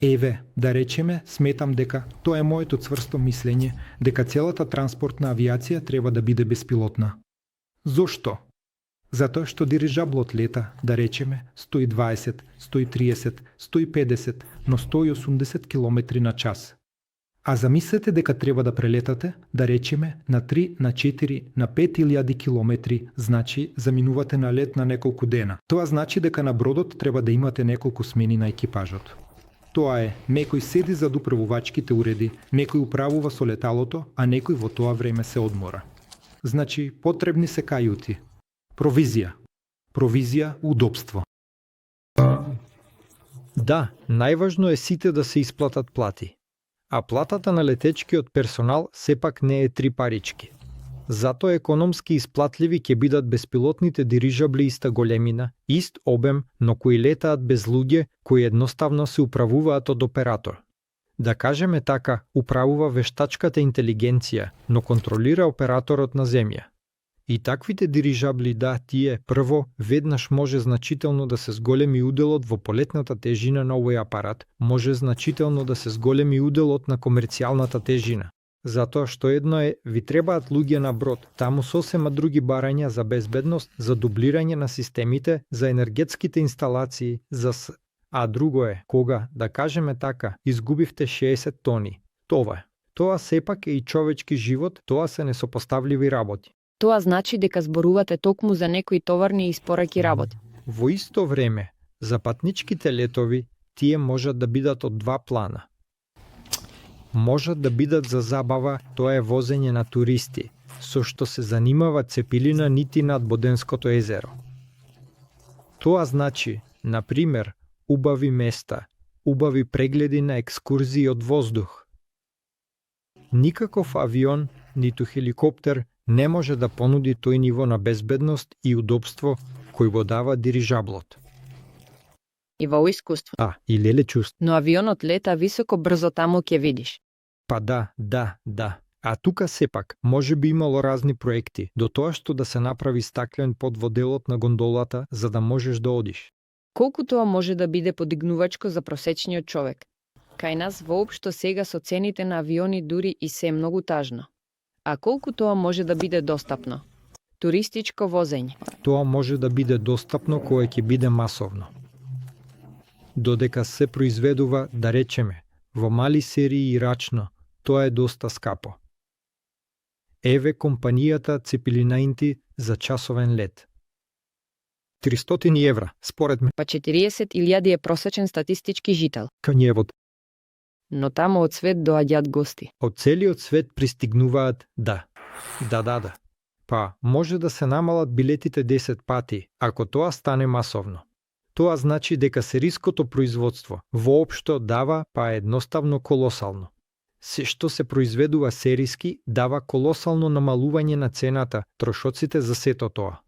Еве, да речеме, сметам дека, тоа е моето цврсто мислење, дека целата транспортна авиација треба да биде беспилотна. Зошто? Затоа што дирижаблот лета, да речеме, 120, 130, 150, но 180 км на час. А замислете дека треба да прелетате, да речеме, на 3, на 4, на 5000 км, значи заминувате на лет на неколку дена. Тоа значи дека на бродот треба да имате неколку смени на екипажот. Тоа е, некој седи зад управувачките уреди, некој управува со леталото, а некој во тоа време се одмора. Значи, потребни се кајути. Провизија. Провизија, удобство. Да, најважно е сите да се исплатат плати. А платата на летечкиот персонал сепак не е 3 парички. Затоа економски исплатливи ќе бидат беспилотните дирижабли иста големина, ист обем, но кои летаат без луѓе, кои едноставно се управуваат од оператор. Да кажеме така, управува вештачката интелигенција, но контролира операторот на земја. И таквите дирижабли, да, тие, прво, веднаш може значително да се зголеми уделот во полетната тежина на овој апарат, може значително да се зголеми уделот на комерцијалната тежина. Затоа што едно е, ви требаат луѓе на брод, таму сосема други барања за безбедност, за дублирање на системите, за енергетските инсталации, а друго е, кога, да кажеме така, изгубивте 60 тони. Тоа сепак е и човечки живот, тоа се несопоставливи работи. Тоа значи дека зборувате токму за некои товарни испораки работи. Во исто време, за патничките летови, тие можат да бидат од два плана. Можат да бидат за забава, тоа е возење на туристи, со што се занимава Цепилина нити над Боденското езеро. Тоа значи, например, убави места, убави прегледи на екскурзии од воздух. Никаков авион, ниту хеликоптер не може да понуди тој ниво на безбедност и удобство кој го дава дирижаблот. И во искуство. И леле чувство. Но авионот лета високо брзо таму ќе видиш. Па да. А тука сепак, може би имало разни проекти, до тоа што да се направи стаклен под во делот на гондолата, за да можеш да одиш. Колку тоа може да биде подигнувачко за просечниот човек? Кај нас воопшто сега со цените на авиони дури и се е многу тажно. А колку тоа може да биде достапно? Туристичко возење. Тоа може да биде достапно кога ќе биде масовно. Додека се произведува, да речеме, во мали серии и рачно, тоа е доста скапо. Еве компанијата Цепилинаинти за часовен лет. 300 евра, според ме. Па 40.000 е просечен статистички жител. Кањевот. Но таму од свет доаѓаат гости. Од целиот свет пристигнуваат, да. Па, може да се намалат билетите 10 пати, ако тоа стане масовно. Тоа значи дека сериското производство воопшто дава, па едноставно колосално. Се што се произведува сериски дава колосално намалување на цената, трошоците за сето тоа.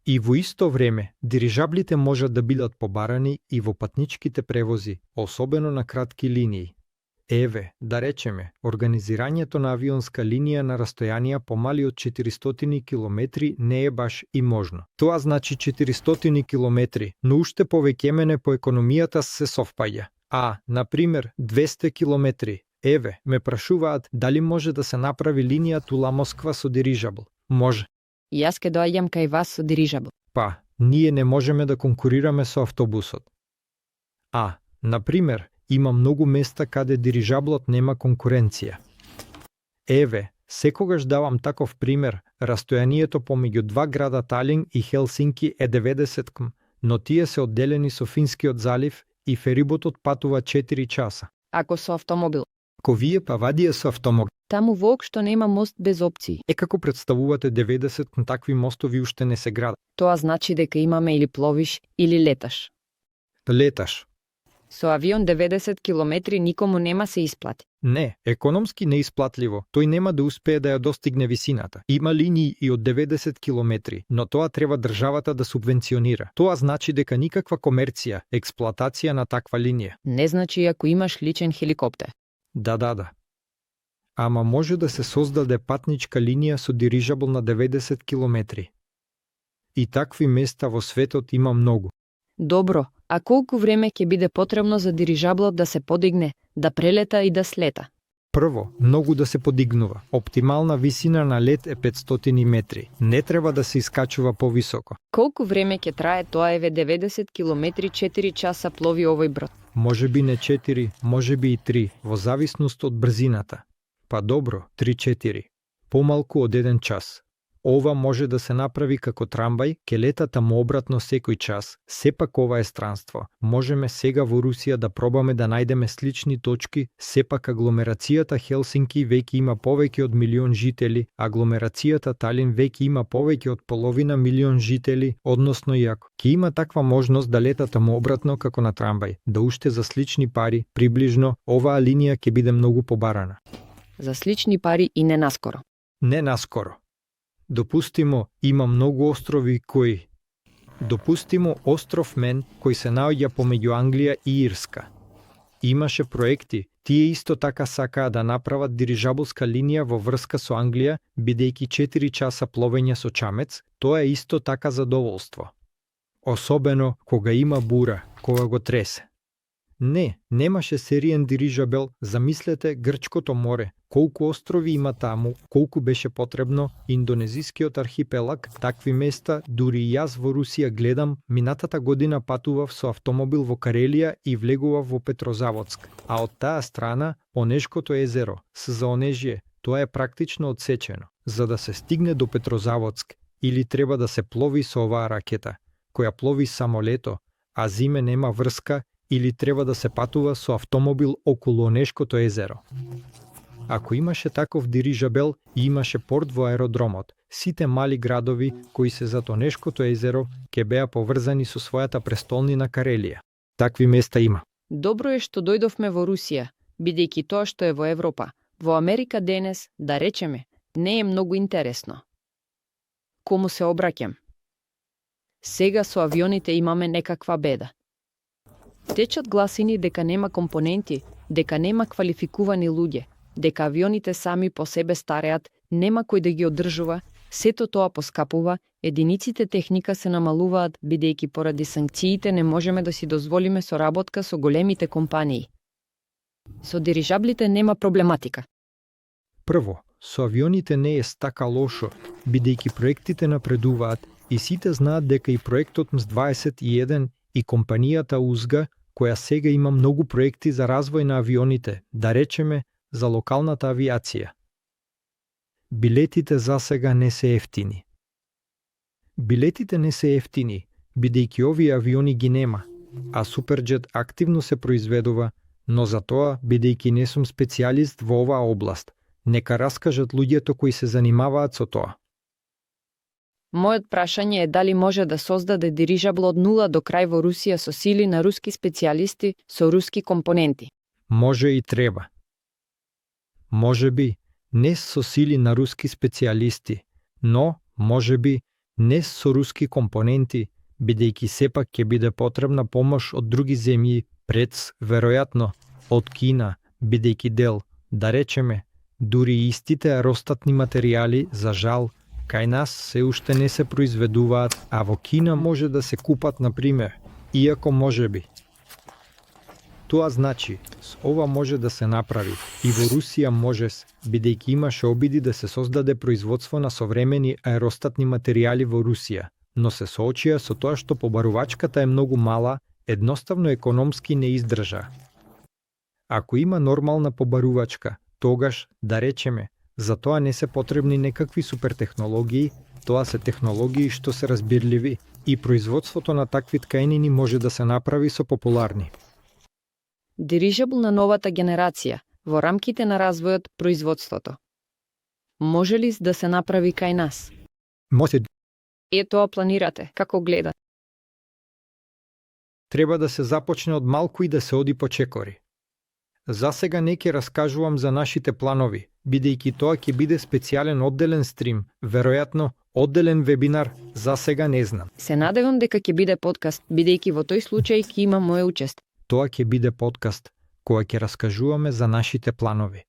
И во исто време, дирижаблите можат да бидат побарани и во патничките превози, особено на кратки линии. Еве, да речеме, организирањето на авионска линија на растојанија помали од 400 километри не е баш и можно. Тоа значи 400 километри, но уште повеќе по економијата се совпаѓа. На пример, 200 километри. Еве, ме прашуваат дали може да се направи линија Тула-Москва со дирижабл. Може. И јас ке доаѓам кај вас со дирижабл. Ние не можеме да конкурираме со автобусот. На пример, има многу места каде дирижаблот нема конкуренција. Еве, секогаш давам таков пример, растојанието помеѓу два града Талин и Хелсинки е 90 км, но тие се одделени со Финскиот залив и фериботот патува 4 часа. Ако со автомобил. Ко вие вадија со автомобил. Таму воопшто нема мост без опции. Како представувате 90 на такви мостови уште не се градат? Тоа значи дека имаме или пловиш, или леташ. Леташ. Со авион 90 километри никому нема се исплати. Не, економски неисплатливо. Тој нема да успее да ја достигне висината. Има линии и од 90 километри, но тоа треба државата да субвенционира. Тоа значи дека никаква комерција, експлоатација на таква линија. Не значи ако имаш личен хеликоптер. Да. Ама може да се создаде патничка линија со дирижабл на 90 километри. И такви места во светот има многу. Добро, а колку време ќе биде потребно за дирижаблот да се подигне, да прелета и да слета? Прво, многу да се подигнува. Оптимална висина на лет е 500 метри. Не треба да се искачува повисоко. Колку време ќе трае тоа еве 90 километри 4 часа плови овој брод? Може би не 4, може би и 3, во зависност од брзината. Добро, 3-4. Помалку од 1 час. Ова може да се направи како трамвај, ке лета таму обратно секој час. Сепак ова е странство. Можеме сега во Русија да пробаме да најдеме слични точки, сепак агломерацијата Хелсинки веќе има повеќе од 1.000.000 жители, агломерацијата Талин веќе има повеќе од половина милион жители, односно и ако ќе има таква можност да лета таму обратно како на трамвај, да уште за слични пари, приближно, оваа линија ќе биде многу побарана. За слични пари и не наскоро. Не наскоро. Допустимо, има многу острови кои... Допустимо остров Мен, кој се наоѓа помеѓу Англија и Ирска. Имаше проекти, тие исто така сакаа да направат дирижаблска линија во врска со Англија, бидејќи 4 часа пловење со чамец, тоа е исто така задоволство. Особено кога има бура, кога го тресе. Не, немаше сериен дирижабел, замислете Грчкото море, колку острови има таму, колку беше потребно, индонезискиот архипелаг, такви места, дури и јас во Русија гледам, минатата година патував со автомобил во Карелија и влегував во Петрозаводск, а од таа страна, Онешкото езеро, за Онежје, тоа е практично одсечено. За да се стигне до Петрозаводск, или треба да се плови со оваа ракета, која плови само лето, а зиме нема врска, или треба да се патува со автомобил околу Онешкото езеро. Ако имаше таков дирижабел и имаше порт во аеродромот, сите мали градови кои се зад Онешкото езеро ќе беа поврзани со својата престолнина Карелија. Такви места има. Добро е што дојдовме во Русија, бидејќи тоа што е во Европа, во Америка денес, да речеме, не е многу интересно. Кому се обраќам? Сега со авионите имаме некаква беда. Течат гласини дека нема компоненти, дека нема квалификувани луѓе, дека авионите сами по себе стареат, нема кој да ги одржува, сето тоа поскапува, единиците техника се намалуваат, бидејќи поради санкциите не можеме да си дозволиме соработка со големите компании. Со дирижаблите нема проблематика. Прво, со авионите не е така лошо, бидејќи проектите напредуваат и сите знаат дека и проектот МС-21 и компанијата УЗГА, која сега има многу проекти за развој на авионите, да речеме, за локалната авиација. Билетите за сега не се ефтини. Билетите не се ефтини, бидејќи овие авиони ги нема, а Суперџет активно се произведува, но за тоа, бидејќи не сум специјалист во оваа област, нека раскажат луѓето кои се занимаваат со тоа. Мојот прашање е дали може да создаде дирижабл од нула до крај во Русија со сили на руски специјалисти со руски компоненти. Може и треба. можеби не со сили на руски специјалисти, но можеби не со руски компоненти, бидејќи сепак ќе биде потребна помош од други земји, веројатно од Кина, бидејќи дел, да речеме, дури истите аеростатни материјали, за жал, кај нас се уште не се произведуваат, а во Кина може да се купат, например, иако можеби. Тоа значи, с ова може да се направи, и во Русија може, бидејќи имаше обиди да се создаде производство на современи аеростатни материјали во Русија, но се соочија со тоа што побарувачката е многу мала, едноставно економски не издржа. Ако има нормална побарувачка, тогаш, да речеме, за тоа не се потребни некакви супертехнологии, тоа се технологии што се разбирливи, и производството на такви ткаенини може да се направи со популарни. Дирижабл на новата генерација во рамките на развојот производството. Може ли да се направи кај нас? Може. Тоа планирате, како гледа? Треба да се започне од малку и да се оди по чекори. За сега не ќе раскажувам за нашите планови, бидејќи тоа ќе биде специјален одделен стрим, веројатно одделен вебинар, за сега не знам. Се надевам дека ќе биде подкаст, бидејќи во тој случај ќе има моје учество. Тоа ќе биде подкаст, која ќе раскажуваме за нашите планови.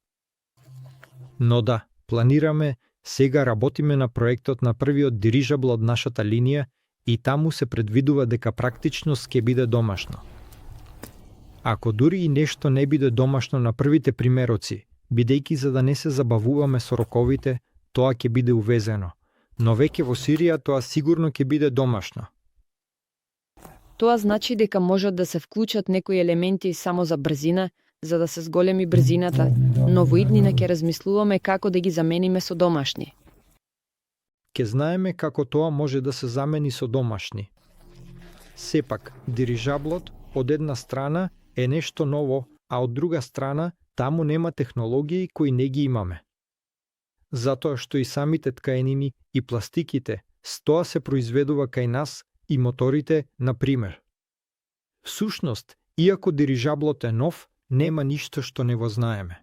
Но да, планираме, сега работиме на проектот на првиот дирижабл од нашата линија и таму се предвидува дека практичност ќе биде домашно. Ако дури и нешто не биде домашно на првите примероци, бидејќи за да не се забавуваме со роковите, тоа ќе биде увезено. Но веќе во Сирија тоа сигурно ќе биде домашно. Тоа значи дека можат да се вклучат некои елементи само за брзина, за да се зголеми брзината, но во иднина ќе размислуваме како да ги замениме со домашни. Ке знаеме како тоа може да се замени со домашни. Сепак, дирижаблот од една страна е нешто ново, а од друга страна таму нема технологии кои не ги имаме. Затоа што и самите ткаенини и пластиките, с тоа се произведува кај нас и моторите, например. Всушност, иако дирижаблот е нов, нема ништо што не го знаеме.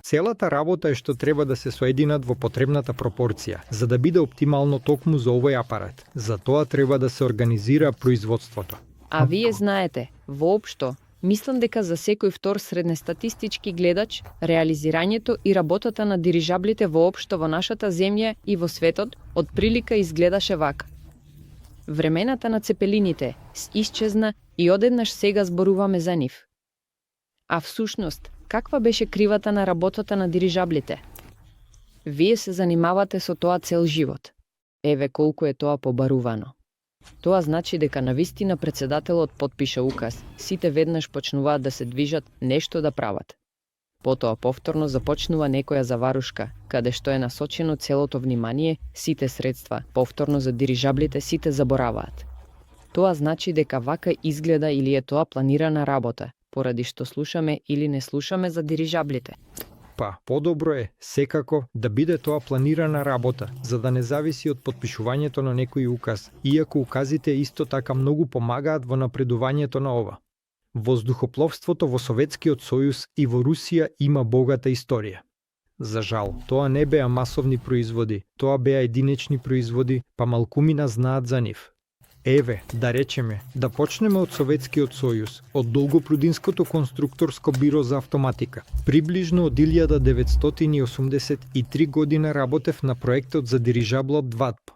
Целата работа е што треба да се соединат во потребната пропорција, за да биде оптимално токму за овој апарат. За тоа треба да се организира производството. А вие знаете, воопшто, мислам дека за секој втор среднестатистички гледач, реализирањето и работата на дирижаблите воопшто во нашата земја и во светот од прилика изгледаше вака. Времената на цепелините исчезна и одеднаш сега зборуваме за нив. А всушност, каква беше кривата на работата на дирижаблите? Вие се занимавате со тоа цел живот. Еве колку е тоа побарувано. Тоа значи дека навистина председателот потпиша указ, сите веднаш почнуваат да се движат, нешто да прават. Потоа повторно започнува некоја заварушка, каде што е насочено целото внимание, сите средства, повторно за дирижаблите сите забораваат. Тоа значи дека вака изгледа или е тоа планирана работа, поради што слушаме или не слушаме за дирижаблите. Па, подобро е, секако, да биде тоа планирана работа, за да не зависи од потпишувањето на некој указ, иако указите исто така многу помагаат во напредувањето на ова. Воздухопловството во Советскиот сојуз и во Русија има богата историја. За жал, тоа не беа масовни производи, тоа беа единечни производи, па малкумина знаат за нив. Еве, да речеме, да почнеме од Советскиот сојуз, од Долгопрудинското конструкторско биро за автоматика. Приближно од 1983 година работев на проектот за дирижаблот ДВАТП.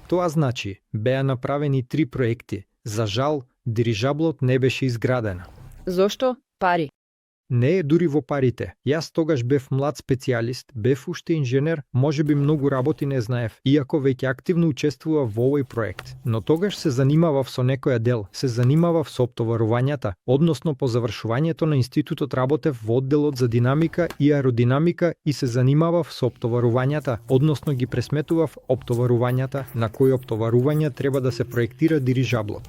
Тоа значи, беа направени 3 проекти. За жал, дирижаблот не беше изградена. Зошто? Пари. Не е дури во парите. Јас тогаш бев млад специјалист, бев уште инженер, можеби многу работи не знаев, иако веќе активно учествував во овој проект. Но тогаш се занимавав со некоја дел, се занимавав со оптоварувањата, односно по завршувањето на институтот работев во одделот за динамика и аеродинамика и се занимавав со оптоварувањата, односно ги пресметував оптоварувањата, на кои оптоварувања треба да се проектира дирижаблот.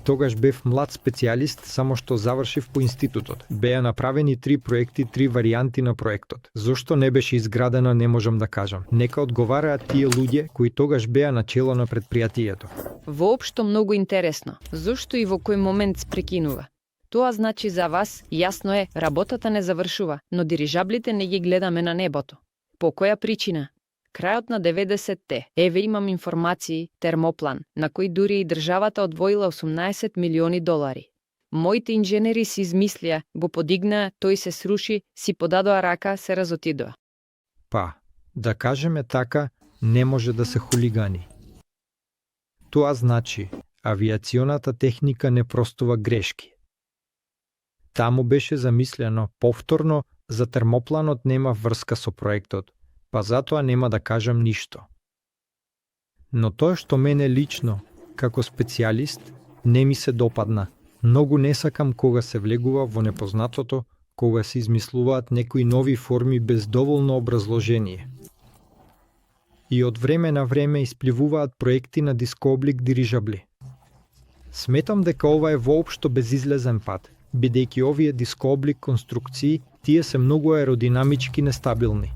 Тогаш бев млад специјалист, само што завршив по институтот. Беа направени 3 проекти, 3 варијанти на проектот. Зошто не беше изградена, не можам да кажам. Нека одговараат тие луѓе кои тогаш беа начело на предпријатието. Воопшто многу интересно. Зошто и во кој момент спрекинува? Тоа значи за вас, јасно е, работата не завршува, но дирижаблите не ги гледаме на небото. По која причина? Крајот на 90-те, еве имам информации, термоплан, на кој дури и државата одвоила 18 милиони долари. Моите инженери си измислија, го подигнаа, тој се сруши, си подадоа рака, се разотидоа. Па, да кажеме така, не може да се хулигани. Тоа значи, авиационата техника не простува грешки. Таму беше замислено повторно, за термопланот нема врска со проектот, па затоа нема да кажам ништо. Но тоа што мене лично, како специјалист, не ми се допадна. Многу не сакам кога се влегува во непознатото, кога се измислуваат некои нови форми без доволно образложение. И од време на време испливуваат проекти на дискооблик дирижабли. Сметам дека ова е воопшто безизлезен пат, бидејќи овие дискооблик конструкции, тие се многу аеродинамички нестабилни.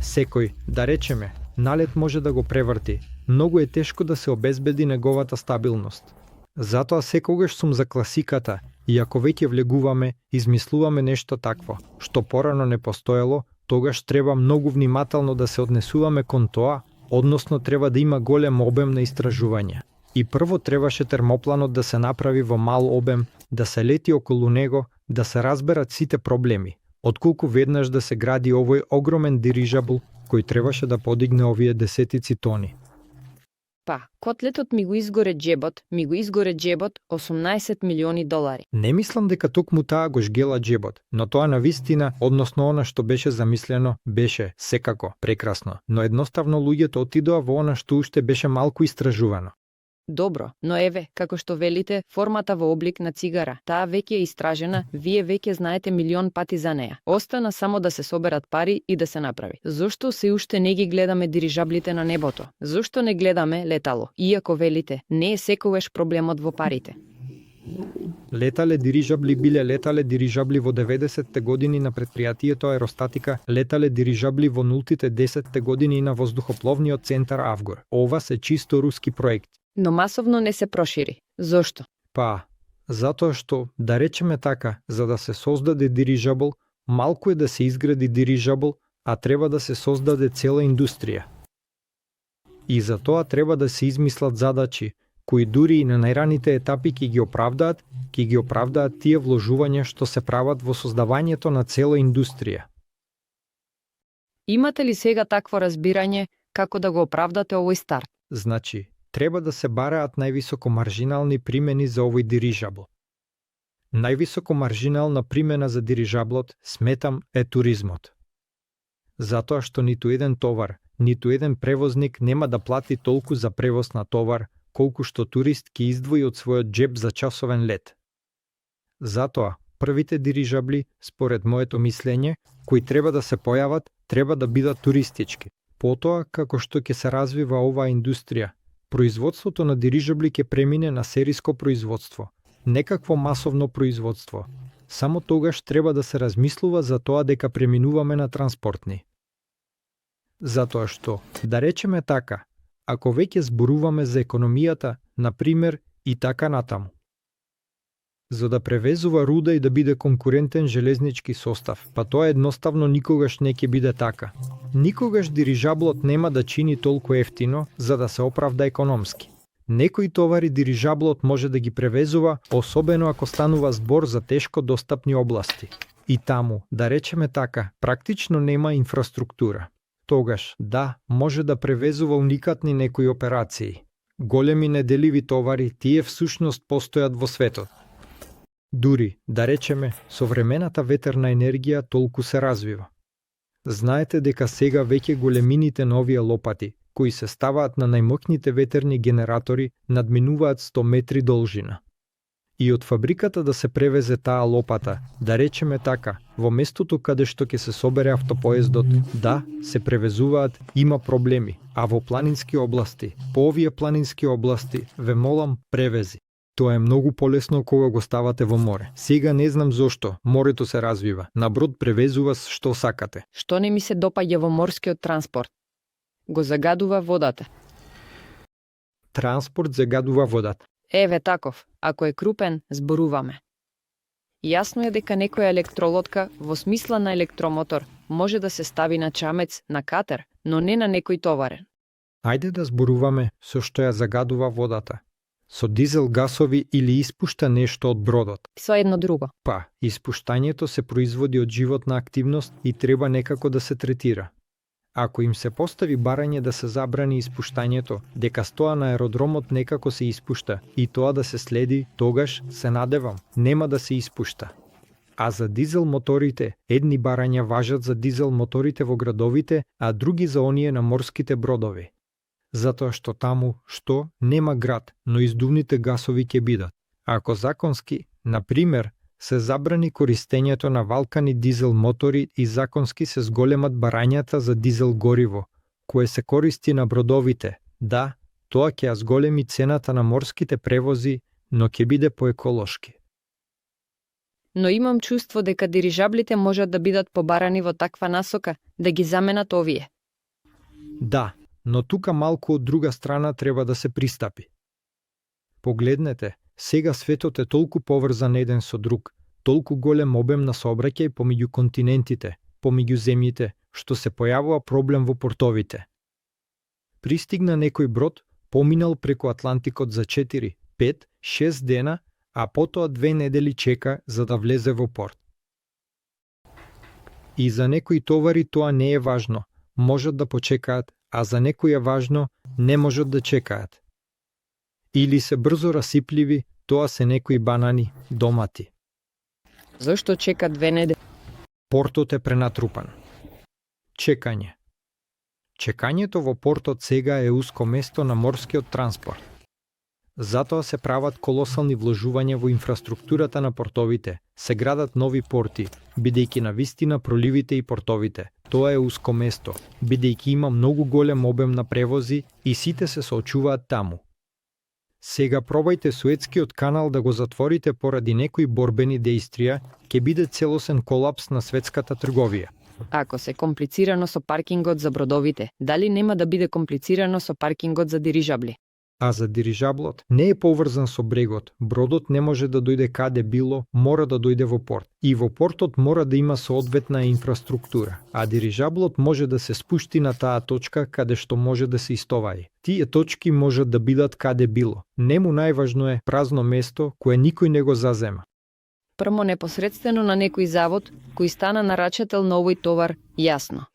Секој, да речеме, налет може да го преврти, многу е тешко да се обезбеди неговата стабилност. Затоа секогаш сум за класиката, и ако веќе влегуваме, измислуваме нешто такво, што порано не постоело, тогаш треба многу внимателно да се однесуваме кон тоа, односно треба да има голем обем на истражување. И прво требаше термопланот да се направи во мал обем, да се лети околу него, да се разберат сите проблеми, отколку веднаш да се гради овој огромен дирижабл кој требаше да подигне овие десетици тони. Па, котлетот ми го изгоре джебот, 18 милиони долари. Не мислам дека токму таа го жгела джебот, но тоа навистина, односно она што беше замислено, беше секако прекрасно, но едноставно луѓето отидоа во она што уште беше малку истражувано. Добро, но еве, како што велите, формата во облик на цигара, таа веќе е истражена, вие веќе знаете милион пати за неа. Остана само да се соберат пари и да се направи. Зошто се уште не ги гледаме дирижаблите на небото? Зошто не гледаме летало? Иако велите, не е секогаш проблемот во парите. Летале дирижабли биле летале дирижабли во 90-те години на предпријатието Аеростатика, летале дирижабли во нултите 10-те години на воздухопловниот центар Авгор. Ова се чисто руски проекти. Но масовно не се прошири. Зошто? Па, затоа што, да речеме така, за да се создаде дирижабл, малку е да се изгради дирижабл, а треба да се создаде цела индустрија. И за тоа треба да се измислат задачи, кои дури и на најраните етапи ќе ги оправдаат тие вложувања што се прават во создавањето на цела индустрија. Имате ли сега такво разбирање како да го оправдате овој старт? Значи, треба да се бараат највисокомаржинални примени за овој дирижабл. Највисокомаржинална примена за дирижаблот, сметам, е туризмот. Затоа што ниту еден товар, ниту еден превозник нема да плати толку за превоз на товар, колку што турист ќе издвои од својот джеб за часовен лет. Затоа, првите дирижабли, според моето мислење, кои треба да се појават, треба да бидат туристички. Потоа, како што ќе се развива оваа индустрија, производството на дирижабли ќе премине на сериско производство, некакво масовно производство. Само тогаш треба да се размислува за тоа дека преминуваме на транспортни. Затоа што, да речеме така, ако веќе зборуваме за економијата, например, и така натаму. За да превезува руда и да биде конкурентен железнички состав, па тоа едноставно никогаш не ќе биде така. Никогаш дирижаблот нема да чини толку ефтино за да се оправда економски. Некои товари дирижаблот може да ги превезува, особено ако станува збор за тешко достапни области. И таму, да речеме така, практично нема инфраструктура. Тогаш, да, може да превезува уникатни некои операции. Големи неделиви товари, тие всушност постојат во светот. Дури, да речеме, современата ветерна енергија толку се развива. Знаете дека сега веќе големините на овие лопати, кои се ставаат на најмоќните ветерни генератори, надминуваат 100 метри должина. И од фабриката да се превезе таа лопата, да речеме така, во местото каде што ќе се собере автопоездот, да, се превезуваат, има проблеми, а во планински области, по овие планински области, ве молам, превези. Тоа е многу полесно кога го ставате во море. Сега не знам зошто, морето се развива. На брод превезуваш што сакате. Што не ми се допаѓа во морскиот транспорт? Го загадува водата. Транспорт загадува водата. Еве таков, ако е крупен, зборуваме. Јасно е дека некоја електролодка, во смисла на електромотор, може да се стави на чамец, на катер, но не на некој товарен. Ајде да зборуваме со што ја загадува водата. Со дизел гасови или испушта нешто од бродот. Со едно друго. Па, испуштањето се производи од животна активност и треба некако да се третира. Ако им се постави барање да се забрани испуштањето, дека стоа на аеродромот некако се испушта и тоа да се следи, тогаш, се надевам, нема да се испушта. А за дизел моторите, едни барања важат за дизел моторите во градовите, а други за оние на морските бродови. Затоа што таму, што, нема град, но издувните гасови ќе бидат. Ако законски, на пример, се забрани користењето на валкани дизел мотори и законски се зголемат барањата за дизел гориво, кое се користи на бродовите, да, тоа ќе ја зголеми цената на морските превози, но ќе биде поеколошки. Но имам чувство дека дирижаблите можат да бидат побарани во таква насока, да ги заменат овие. Да, но тука малку од друга страна треба да се пристапи. Погледнете, сега светот е толку поврзан еден со друг, толку голем обем на сообраќај помеѓу континентите, помеѓу земјите, што се појавува проблем во портовите. Пристигна некој брод, поминал преку Атлантикот за 4, 5, 6 дена, а потоа 2 недели чека за да влезе во порт. И за некои товари тоа не е важно, можат да почекаат, а за некои е важно, не можат да чекаат. Или се брзо расипливи, тоа се некои банани, домати. Зошто чека 2 недели? Портот е пренатрупан. Чекање. Чекањето во портот сега е уско место на морскиот транспорт. Затоа се прават колосални вложувања во инфраструктурата на портовите, се градат нови порти, бидејќи навистина проливите и портовите. Тоа е уско место, бидејќи има многу голем обем на превози и сите се соочуваат таму. Сега пробајте Суетскиот канал да го затворите поради некои борбени дејствија, ќе биде целосен колапс на светската трговија. Ако се комплицирано со паркингот за бродовите, дали нема да биде комплицирано со паркингот за дирижабли? А за дирижаблот не е поврзан со брегот. Бродот не може да дојде каде било, мора да дојде во порт. И во портот мора да има соодветна инфраструктура. А дирижаблот може да се спушти на таа точка каде што може да се истовари. Тие точки можат да бидат каде било. Нему најважно е празно место кое никој не го зазема. Прво непосредствено на некој завод кој стана нарачател на овој товар, јасно.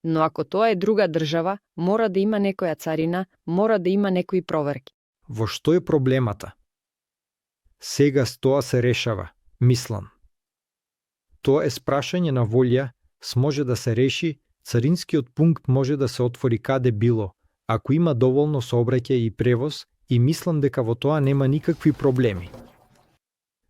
Но ако тоа е друга држава, мора да има некоја царина, мора да има некои проверки. Во што е проблемата? Сега тоа се решава, мислам. Тоа е спрашање на волја, може да се реши, царинскиот пункт може да се отвори каде било, ако има доволно сообраќај и превоз, и мислам дека во тоа нема никакви проблеми.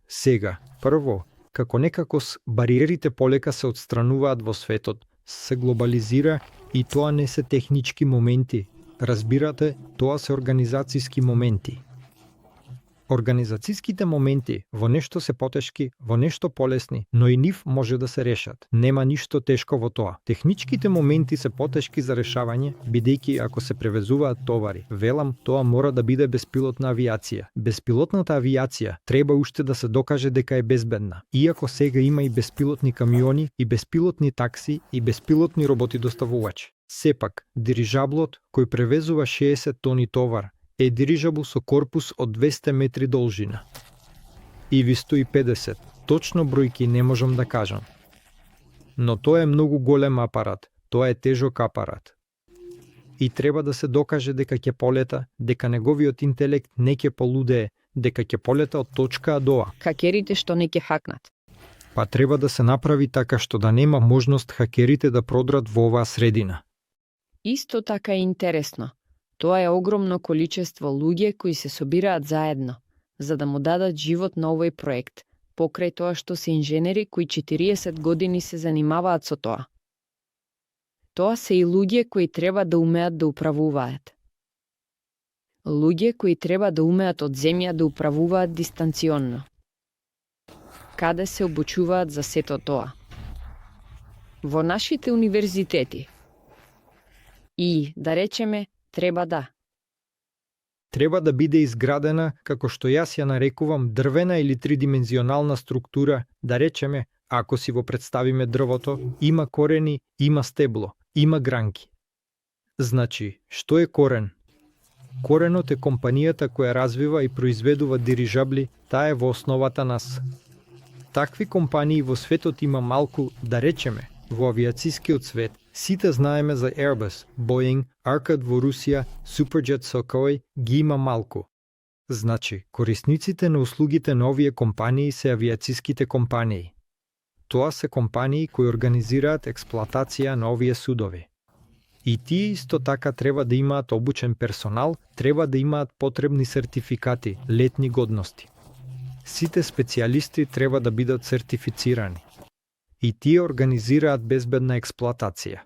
Сега, прво, како некакос бариерите полека се отстрануваат во светот, се глобализира и тоа не се технички моменти. Разбирате, тоа се организацијски моменти. Организацијските моменти во нешто се потешки, во нешто полесни, но и нив може да се решат. Нема ништо тешко во тоа. Техничките моменти се потешки за решавање, бидејќи ако се превезуваат товари. Велам, тоа мора да биде беспилотна авиација. Беспилотната авиација треба уште да се докаже дека е безбедна. Иако сега има и беспилотни камиони, и беспилотни такси, и беспилотни роботи доставувачи. Сепак, дирижаблот кој превезува 60 тони товар е дирижабл со корпус од 200 метри должина. И ви 150, точно бројки не можам да кажам. Но тоа е многу голем апарат, тоа е тежок апарат. И треба да се докаже дека ќе полета, дека неговиот интелект не ќе полудее, дека ќе полета од точка А до А. Хакерите што не ќе хакнат. Па треба да се направи така што да нема можност хакерите да продрат во оваа средина. Исто така е интересно. Тоа е огромно количество луѓе кои се собираат заедно, за да му дадат живот на овој проект, покрај тоа што се инженери кои 40 години се занимаваат со тоа. Тоа се и луѓе кои треба да умеат да управуваат. Луѓе кои треба да умеат од земја да управуваат дистанционно. Каде се обучуваат за сето тоа? Во нашите универзитети. И, да речеме, треба да. Треба да биде изградена, како што јас ја нарекувам, дрвена или тридимензионална структура, да речеме, ако си го представиме дрвото, има корени, има стебло, има гранки. Значи, што е корен? Коренот е компанијата која развива и произведува дирижабли, таа е во основата нас. Такви компании во светот има малку, да речеме, во авиацискиот свет. Сите знаеме за Airbus, Boeing, Arcad во Русија, Superjet Sukhoi, ги има малку. Значи, корисниците на услугите на овие компании се авиациските компании. Тоа се компании кои организираат експлоатација на овие судови. И тие исто така треба да имаат обучен персонал, треба да имаат потребни сертификати, летни годности. Сите специјалисти треба да бидат сертифицирани. И тие организираат безбедна експлоатација.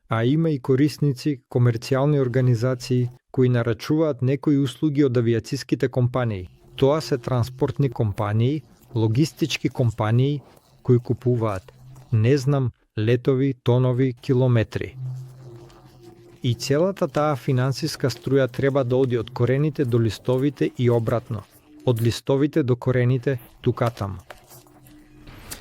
А има и корисници, комерцијални организации, кои нарачуваат некои услуги од авиациските компании. Тоа се транспортни компании, логистички компании, кои купуваат, не знам, летови, тонови, километри. И целата таа финансиска струја треба да оди од корените до листовите и обратно. Од листовите до корените, тука-таму.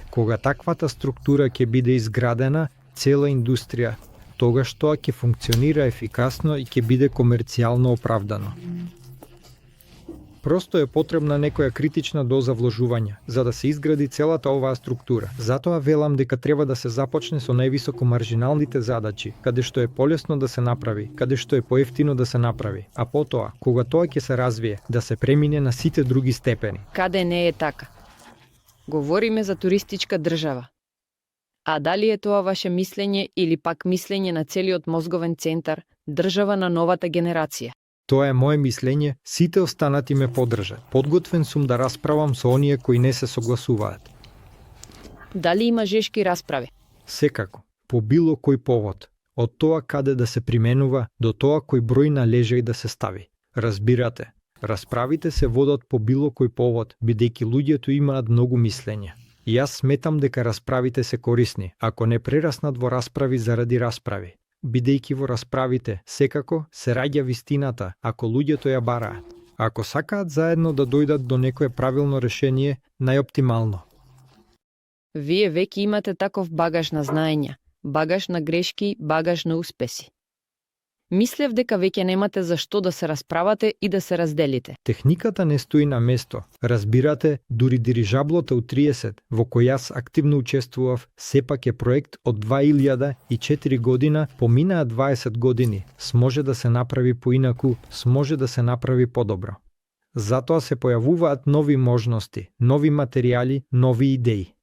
Кога таквата структура ќе биде изградена, цела индустрија, тогаш тоа ќе функционира ефикасно и ќе биде комерцијално оправдано. Просто е потребна некоја критична доза вложување, за да се изгради целата оваа структура. Затоа велам дека треба да се започне со највисоко маржиналните задачи, каде што е полесно да се направи, каде што е поевтино да се направи, а потоа, кога тоа ќе се развие, да се премине на сите други степени. Каде не е така? Говориме за туристичка држава. А дали е тоа ваше мислење или пак мислење на целиот мозговен центар, држава на новата генерација? Тоа е моje мислење, сите останати ме поддржат. Подготвен сум да расправам со оние кои не се согласуваат. Дали има жешки расправи? Секако, по било кој повод. Од тоа каде да се применува, до тоа кој број на лежај да се стави. Разбирате, расправите се водат по било кој повод, бидејќи луѓето имаат многу мислења. И јас сметам дека расправите се корисни, ако не прераснат во расправи заради расправи. Бидејќи во расправите, секако, се раѓа вистината, ако луѓето ја бараат. Ако сакаат заедно да дојдат до некое правилно решение, најоптимално. Вие веќе имате таков багаж на знаења, багаж на грешки, багаж на успеси. Мислев дека веќе немате за што да се расправате и да се разделите. Техниката не стои на место. Разбирате, дури дирижаблото у 30, во кој јас активно учествував, сепак е проект од 2004 година, поминаа 20 години. Сможе да се направи поинаку, сможе да се направи подобро. Затоа се појавуваат нови можности, нови материјали, нови идеи.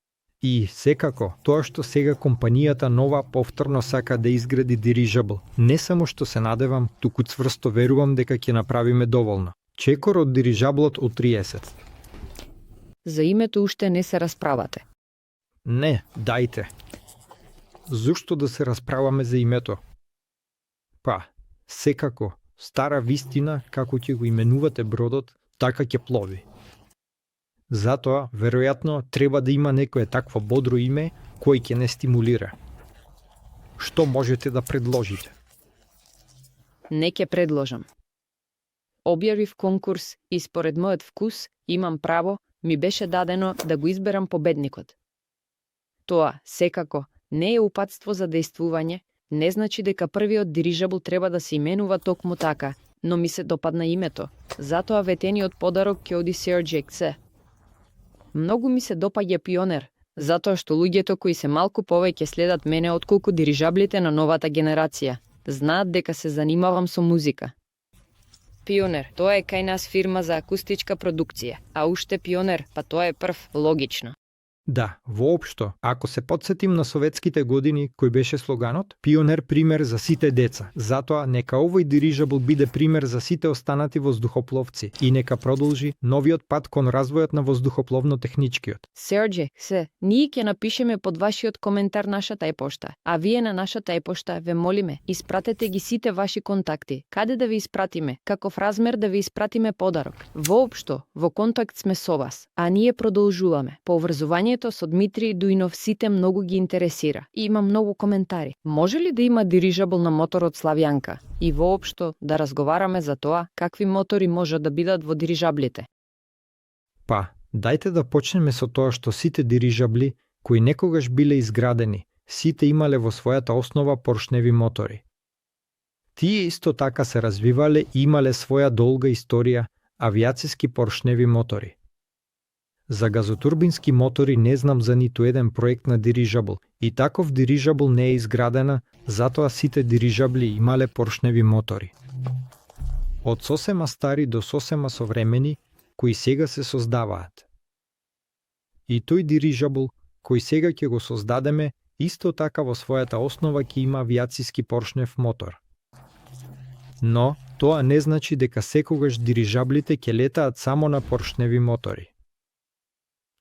И, секако, тоа што сега компанијата нова повторно сака да изгради дирижабл, не само што се надевам, туку цврсто верувам дека ќе направиме доволно. Чекор од дирижаблот у 30. За името уште не се расправате. Не, дајте. Зошто да се расправаме за името? Па, секако, стара вистина, како ќе го именувате бродот, така ќе плови. Затоа, веројатно, треба да има некое такво бодро име кој ќе не стимулира. Што можете да предложите? Не ќе предложам. Објавив конкурс и според мојот вкус имам право, ми беше дадено да го изберам победникот. Тоа, секако, не е упатство за дејствување, не значи дека првиот дирижабл треба да се именува токму така, но ми се допадна името. Затоа ветениот подарок ќе оди CRJ-XC. Многу ми се допаѓа Пионер, затоа што луѓето кои се малку повеќе следат мене отколку дирижаблите на новата генерација, знаат дека се занимавам со музика. Пионер, тоа е кај нас фирма за акустичка продукција, а уште Пионер, па тоа е прв, логично. Да, воопшто, ако се подсетим на советските години кој беше слоганот, Пионер пример за сите деца. Затоа нека овој дирижабл биде пример за сите останати воздухопловци и нека продолжи новиот пат кон развојот на воздухопловно-техничкиот. Серџе, ние ќе напишеме под вашиот коментар нашата епошта, а вие на нашата епошта ве молиме, испратете ги сите ваши контакти, каде да ви испратиме, каков размер да ви испратиме подарок. Воопшто, во контакт сме со вас, а ние продолжуваме. Поврзување прашањето со Дмитрий Дујнов сите многу ги интересира и има многу коментари. Може ли да има дирижабл на моторот Славјанка? И воопшто да разговараме за тоа какви мотори може да бидат во дирижаблите. Па, дајте да почнеме со тоа што сите дирижабли, кои некогаш биле изградени, сите имале во својата основа поршневи мотори. Тие исто така се развивале и имале своја долга историја авиациски поршневи мотори. За газотурбински мотори не знам за ниту еден проект на дирижабл и таков дирижабл не е изградена, затоа сите дирижабли имале поршневи мотори. Од сосема стари до сосема современи, кои сега се создаваат. И тој дирижабл, кој сега ќе го создадеме, исто така во својата основа ќе има авиациски поршнев мотор. Но, тоа не значи дека секогаш дирижаблите ќе летаат само на поршневи мотори.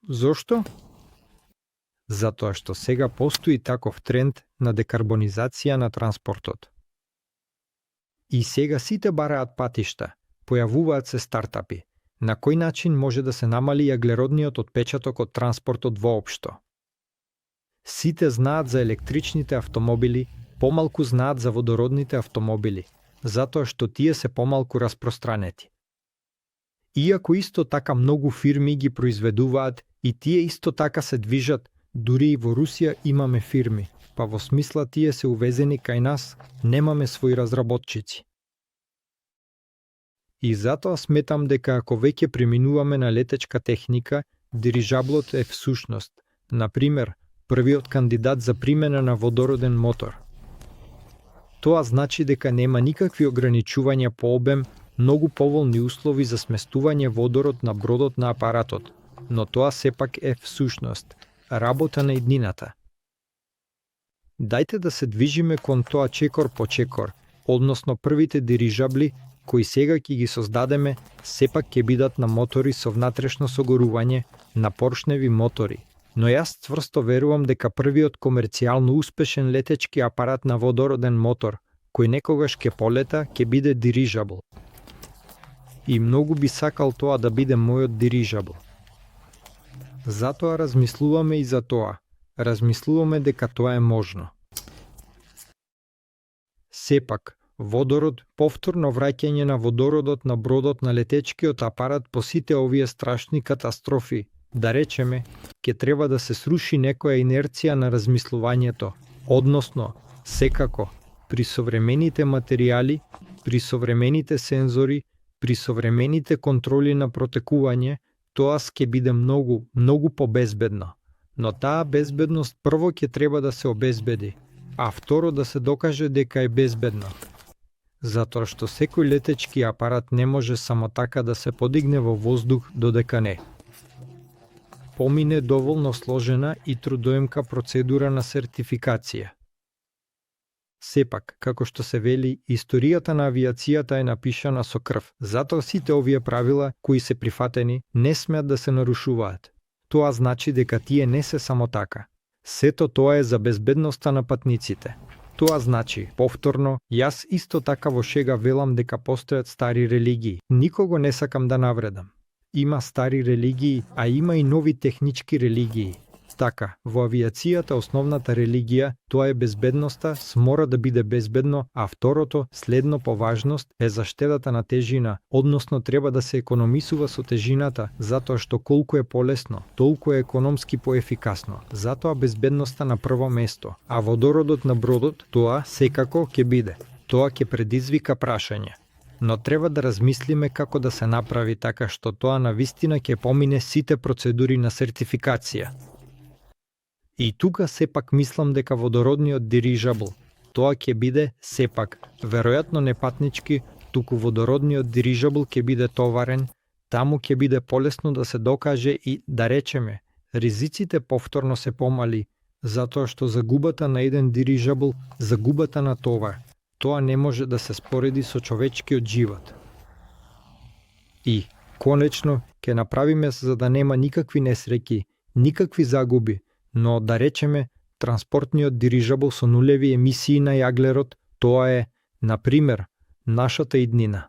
Зошто? Затоа што сега постои таков тренд на декарбонизација на транспортот. И сега сите бараат патишта, појавуваат се стартапи, на кој начин може да се намали јаглеродниот отпечаток од транспортот воопшто. Сите знаат за електричните автомобили, помалку знаат за водородните автомобили, затоа што тие се помалку распространети. Иако исто така многу фирми ги произведуваат и тие исто така се движат, дури и во Русија имаме фирми, па во смисла тие се увезени кај нас, немаме своји разработчици. И затоа сметам дека ако веќе преминуваме на летечка техника, дирижаблот е всушност, например, првиот кандидат за примена на водороден мотор. Тоа значи дека нема никакви ограничувања по обем, многу поволни услови за сместување водород на бродот на апаратот, но тоа сепак е всушност, работа на иднината. Дајте да се движиме кон тоа чекор по чекор, односно првите дирижабли, кои сега ќе ги создадеме, сепак ќе бидат на мотори со внатрешно согорување, на поршневи мотори. Но јас цврсто верувам дека првиот комерцијално успешен летечки апарат на водороден мотор, кој некогаш ќе полета, ќе биде дирижабл. И многу би сакал тоа да биде мојот дирижабл. Затоа размислуваме и за тоа. Размислуваме дека тоа е можно. Сепак, водород, повторно враќање на водородот на бродот на летечкиот апарат по сите овие страшни катастрофи, да речеме, ќе треба да се сруши некоја инерција на размислувањето, односно, секако, при современите материјали, при современите сензори, при современите контроли на протекување, тоа ќе биде многу, многу побезбедно. Но таа безбедност прво ќе треба да се обезбеди, а второ да се докаже дека е безбедно. Затоа што секој летечки апарат не може само така да се подигне во воздух додека не помине доволно сложена и трудоемка процедура на сертификација. Сепак, како што се вели, историјата на авиацијата е напишана со крв, затоа сите овие правила, кои се прифатени, не смеат да се нарушуваат. Тоа значи дека тие не се само така. Сето тоа е за безбедноста на патниците. Тоа значи, повторно, јас исто така во шега велам дека постојат стари религии. Никого не сакам да навредам. Има стари религии, а има и нови технички религии. Така, во авиацијата основната религија, тоа е безбедноста, мора да биде безбедно, а второто, следно по важност, е заштедата на тежина, односно треба да се економисува со тежината, затоа што колку е полесно, толку е економски поефикасно. Затоа безбедноста на прво место, а водородот на бродот, тоа секако ќе биде. Тоа ќе предизвика прашање. Но треба да размислиме како да се направи така што тоа навистина ќе помине сите процедури на сертификација. И тука сепак мислам дека водородниот дирижабл, тоа ќе биде сепак, веројатно не патнички, туку водородниот дирижабл ќе биде товарен, таму ќе биде полесно да се докаже и, да речеме, ризиците повторно се помали, затоа што загубата на еден дирижабл, загубата на товар, тоа не може да се спореди со човечкиот живот. И, конечно, ќе направиме за да нема никакви несреќи, никакви загуби, но да речеме, транспортниот дирижабл со нулеви емисии на јаглерод, тоа е, например, нашата иднина.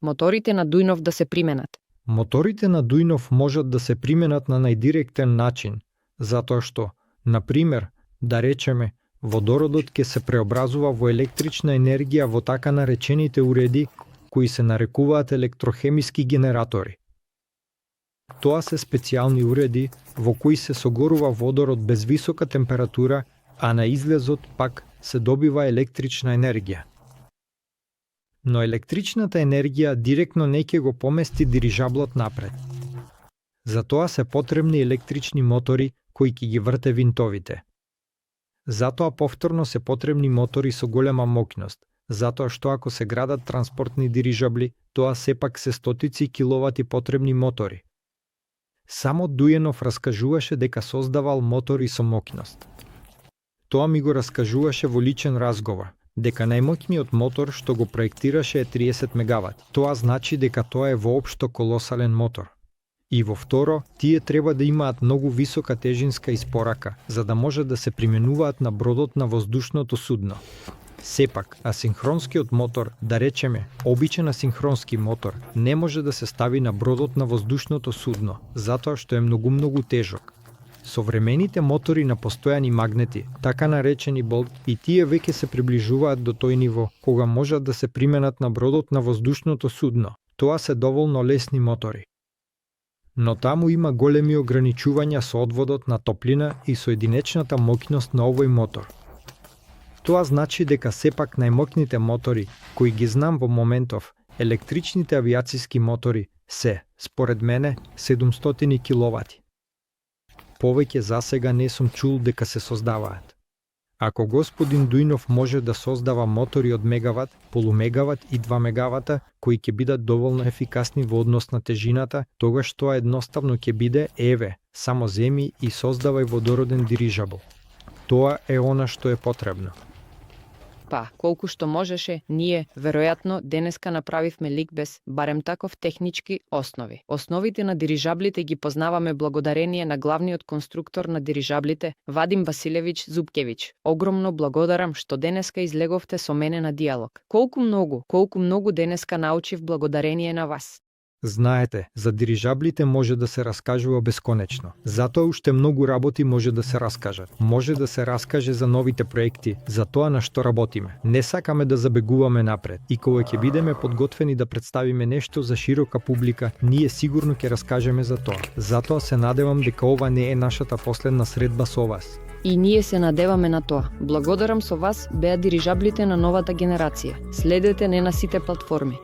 Моторите на Дујнов да се применат. Моторите на Дујнов можат да се применат на најдиректен начин, затоа што, например, да речеме, водородот ќе се преобразува во електрична енергија во така наречените уреди кои се нарекуваат електрохемиски генератори. Тоа се специјални уреди во кои се согорува водород без висока температура, а на излезот пак се добива електрична енергија. Но електричната енергија директно не ќе го помести дирижаблот напред. Затоа се потребни електрични мотори кои ќе ги врте винтовите. Затоа повторно се потребни мотори со голема моќност, затоа што ако се градат транспортни дирижабли, тоа сепак се стотици киловати потребни мотори. Само Дујенов раскажуваше дека создавал мотори со моќност. Тоа ми го раскажуваше во личен разговор, дека најмоќниот мотор што го проектираше е 30 мегавати. Тоа значи дека тоа е воопшто колосален мотор. И во второ, тие треба да имаат многу висока тежинска испорака, за да може да се применуваат на бродот на воздушното судно. Сепак, асинхронскиот мотор, да речеме, обичен асинхронски мотор, не може да се стави на бродот на воздушното судно, затоа што е многу тежок. Современите мотори на постојани магнети, така наречени болт, и тие веќе се приближуваат до тој ниво, кога можат да се применат на бродот на воздушното судно. Тоа се доволно лесни мотори. Но таму има големи ограничувања со одводот на топлина и со единечната моќност на овој мотор. Тоа значи дека сепак најмоќните мотори, кои ги знам во моментов, електричните авиациски мотори, се, според мене, 700 киловати. Повеќе засега не сум чул дека се создаваат. Ако господин Дујнов може да создава мотори од мегават, полумегават и 2 мегавата, кои ќе бидат доволно ефикасни во однос на тежината, тогаш тоа едноставно ќе биде, еве, само земи и создавај водороден дирижабл. Тоа е она што е потребно. Па, колку што можеше, ние, веројатно, денеска направивме лик без барем таков технички основи. Основите на дирижаблите ги познаваме благодарение на главниот конструктор на дирижаблите, Вадим Василевич Зубкевич. Огромно благодарам што денеска излеговте со мене на диалог. Колку многу денеска научив благодарение на вас. Знаете, за дирижаблите може да се раскажува бесконечно. Затоа уште многу работи може да се раскажат. Може да се раскаже за новите проекти, за тоа на што работиме. Не сакаме да забегуваме напред. И кога ќе бидеме подготвени да представиме нешто за широка публика, ние сигурно ќе раскажеме за тоа. Затоа се надевам дека ова не е нашата последна средба со вас. И ние се надеваме на тоа. Благодарам со вас беа дирижаблите на новата генерација. Следете не на сите платформи.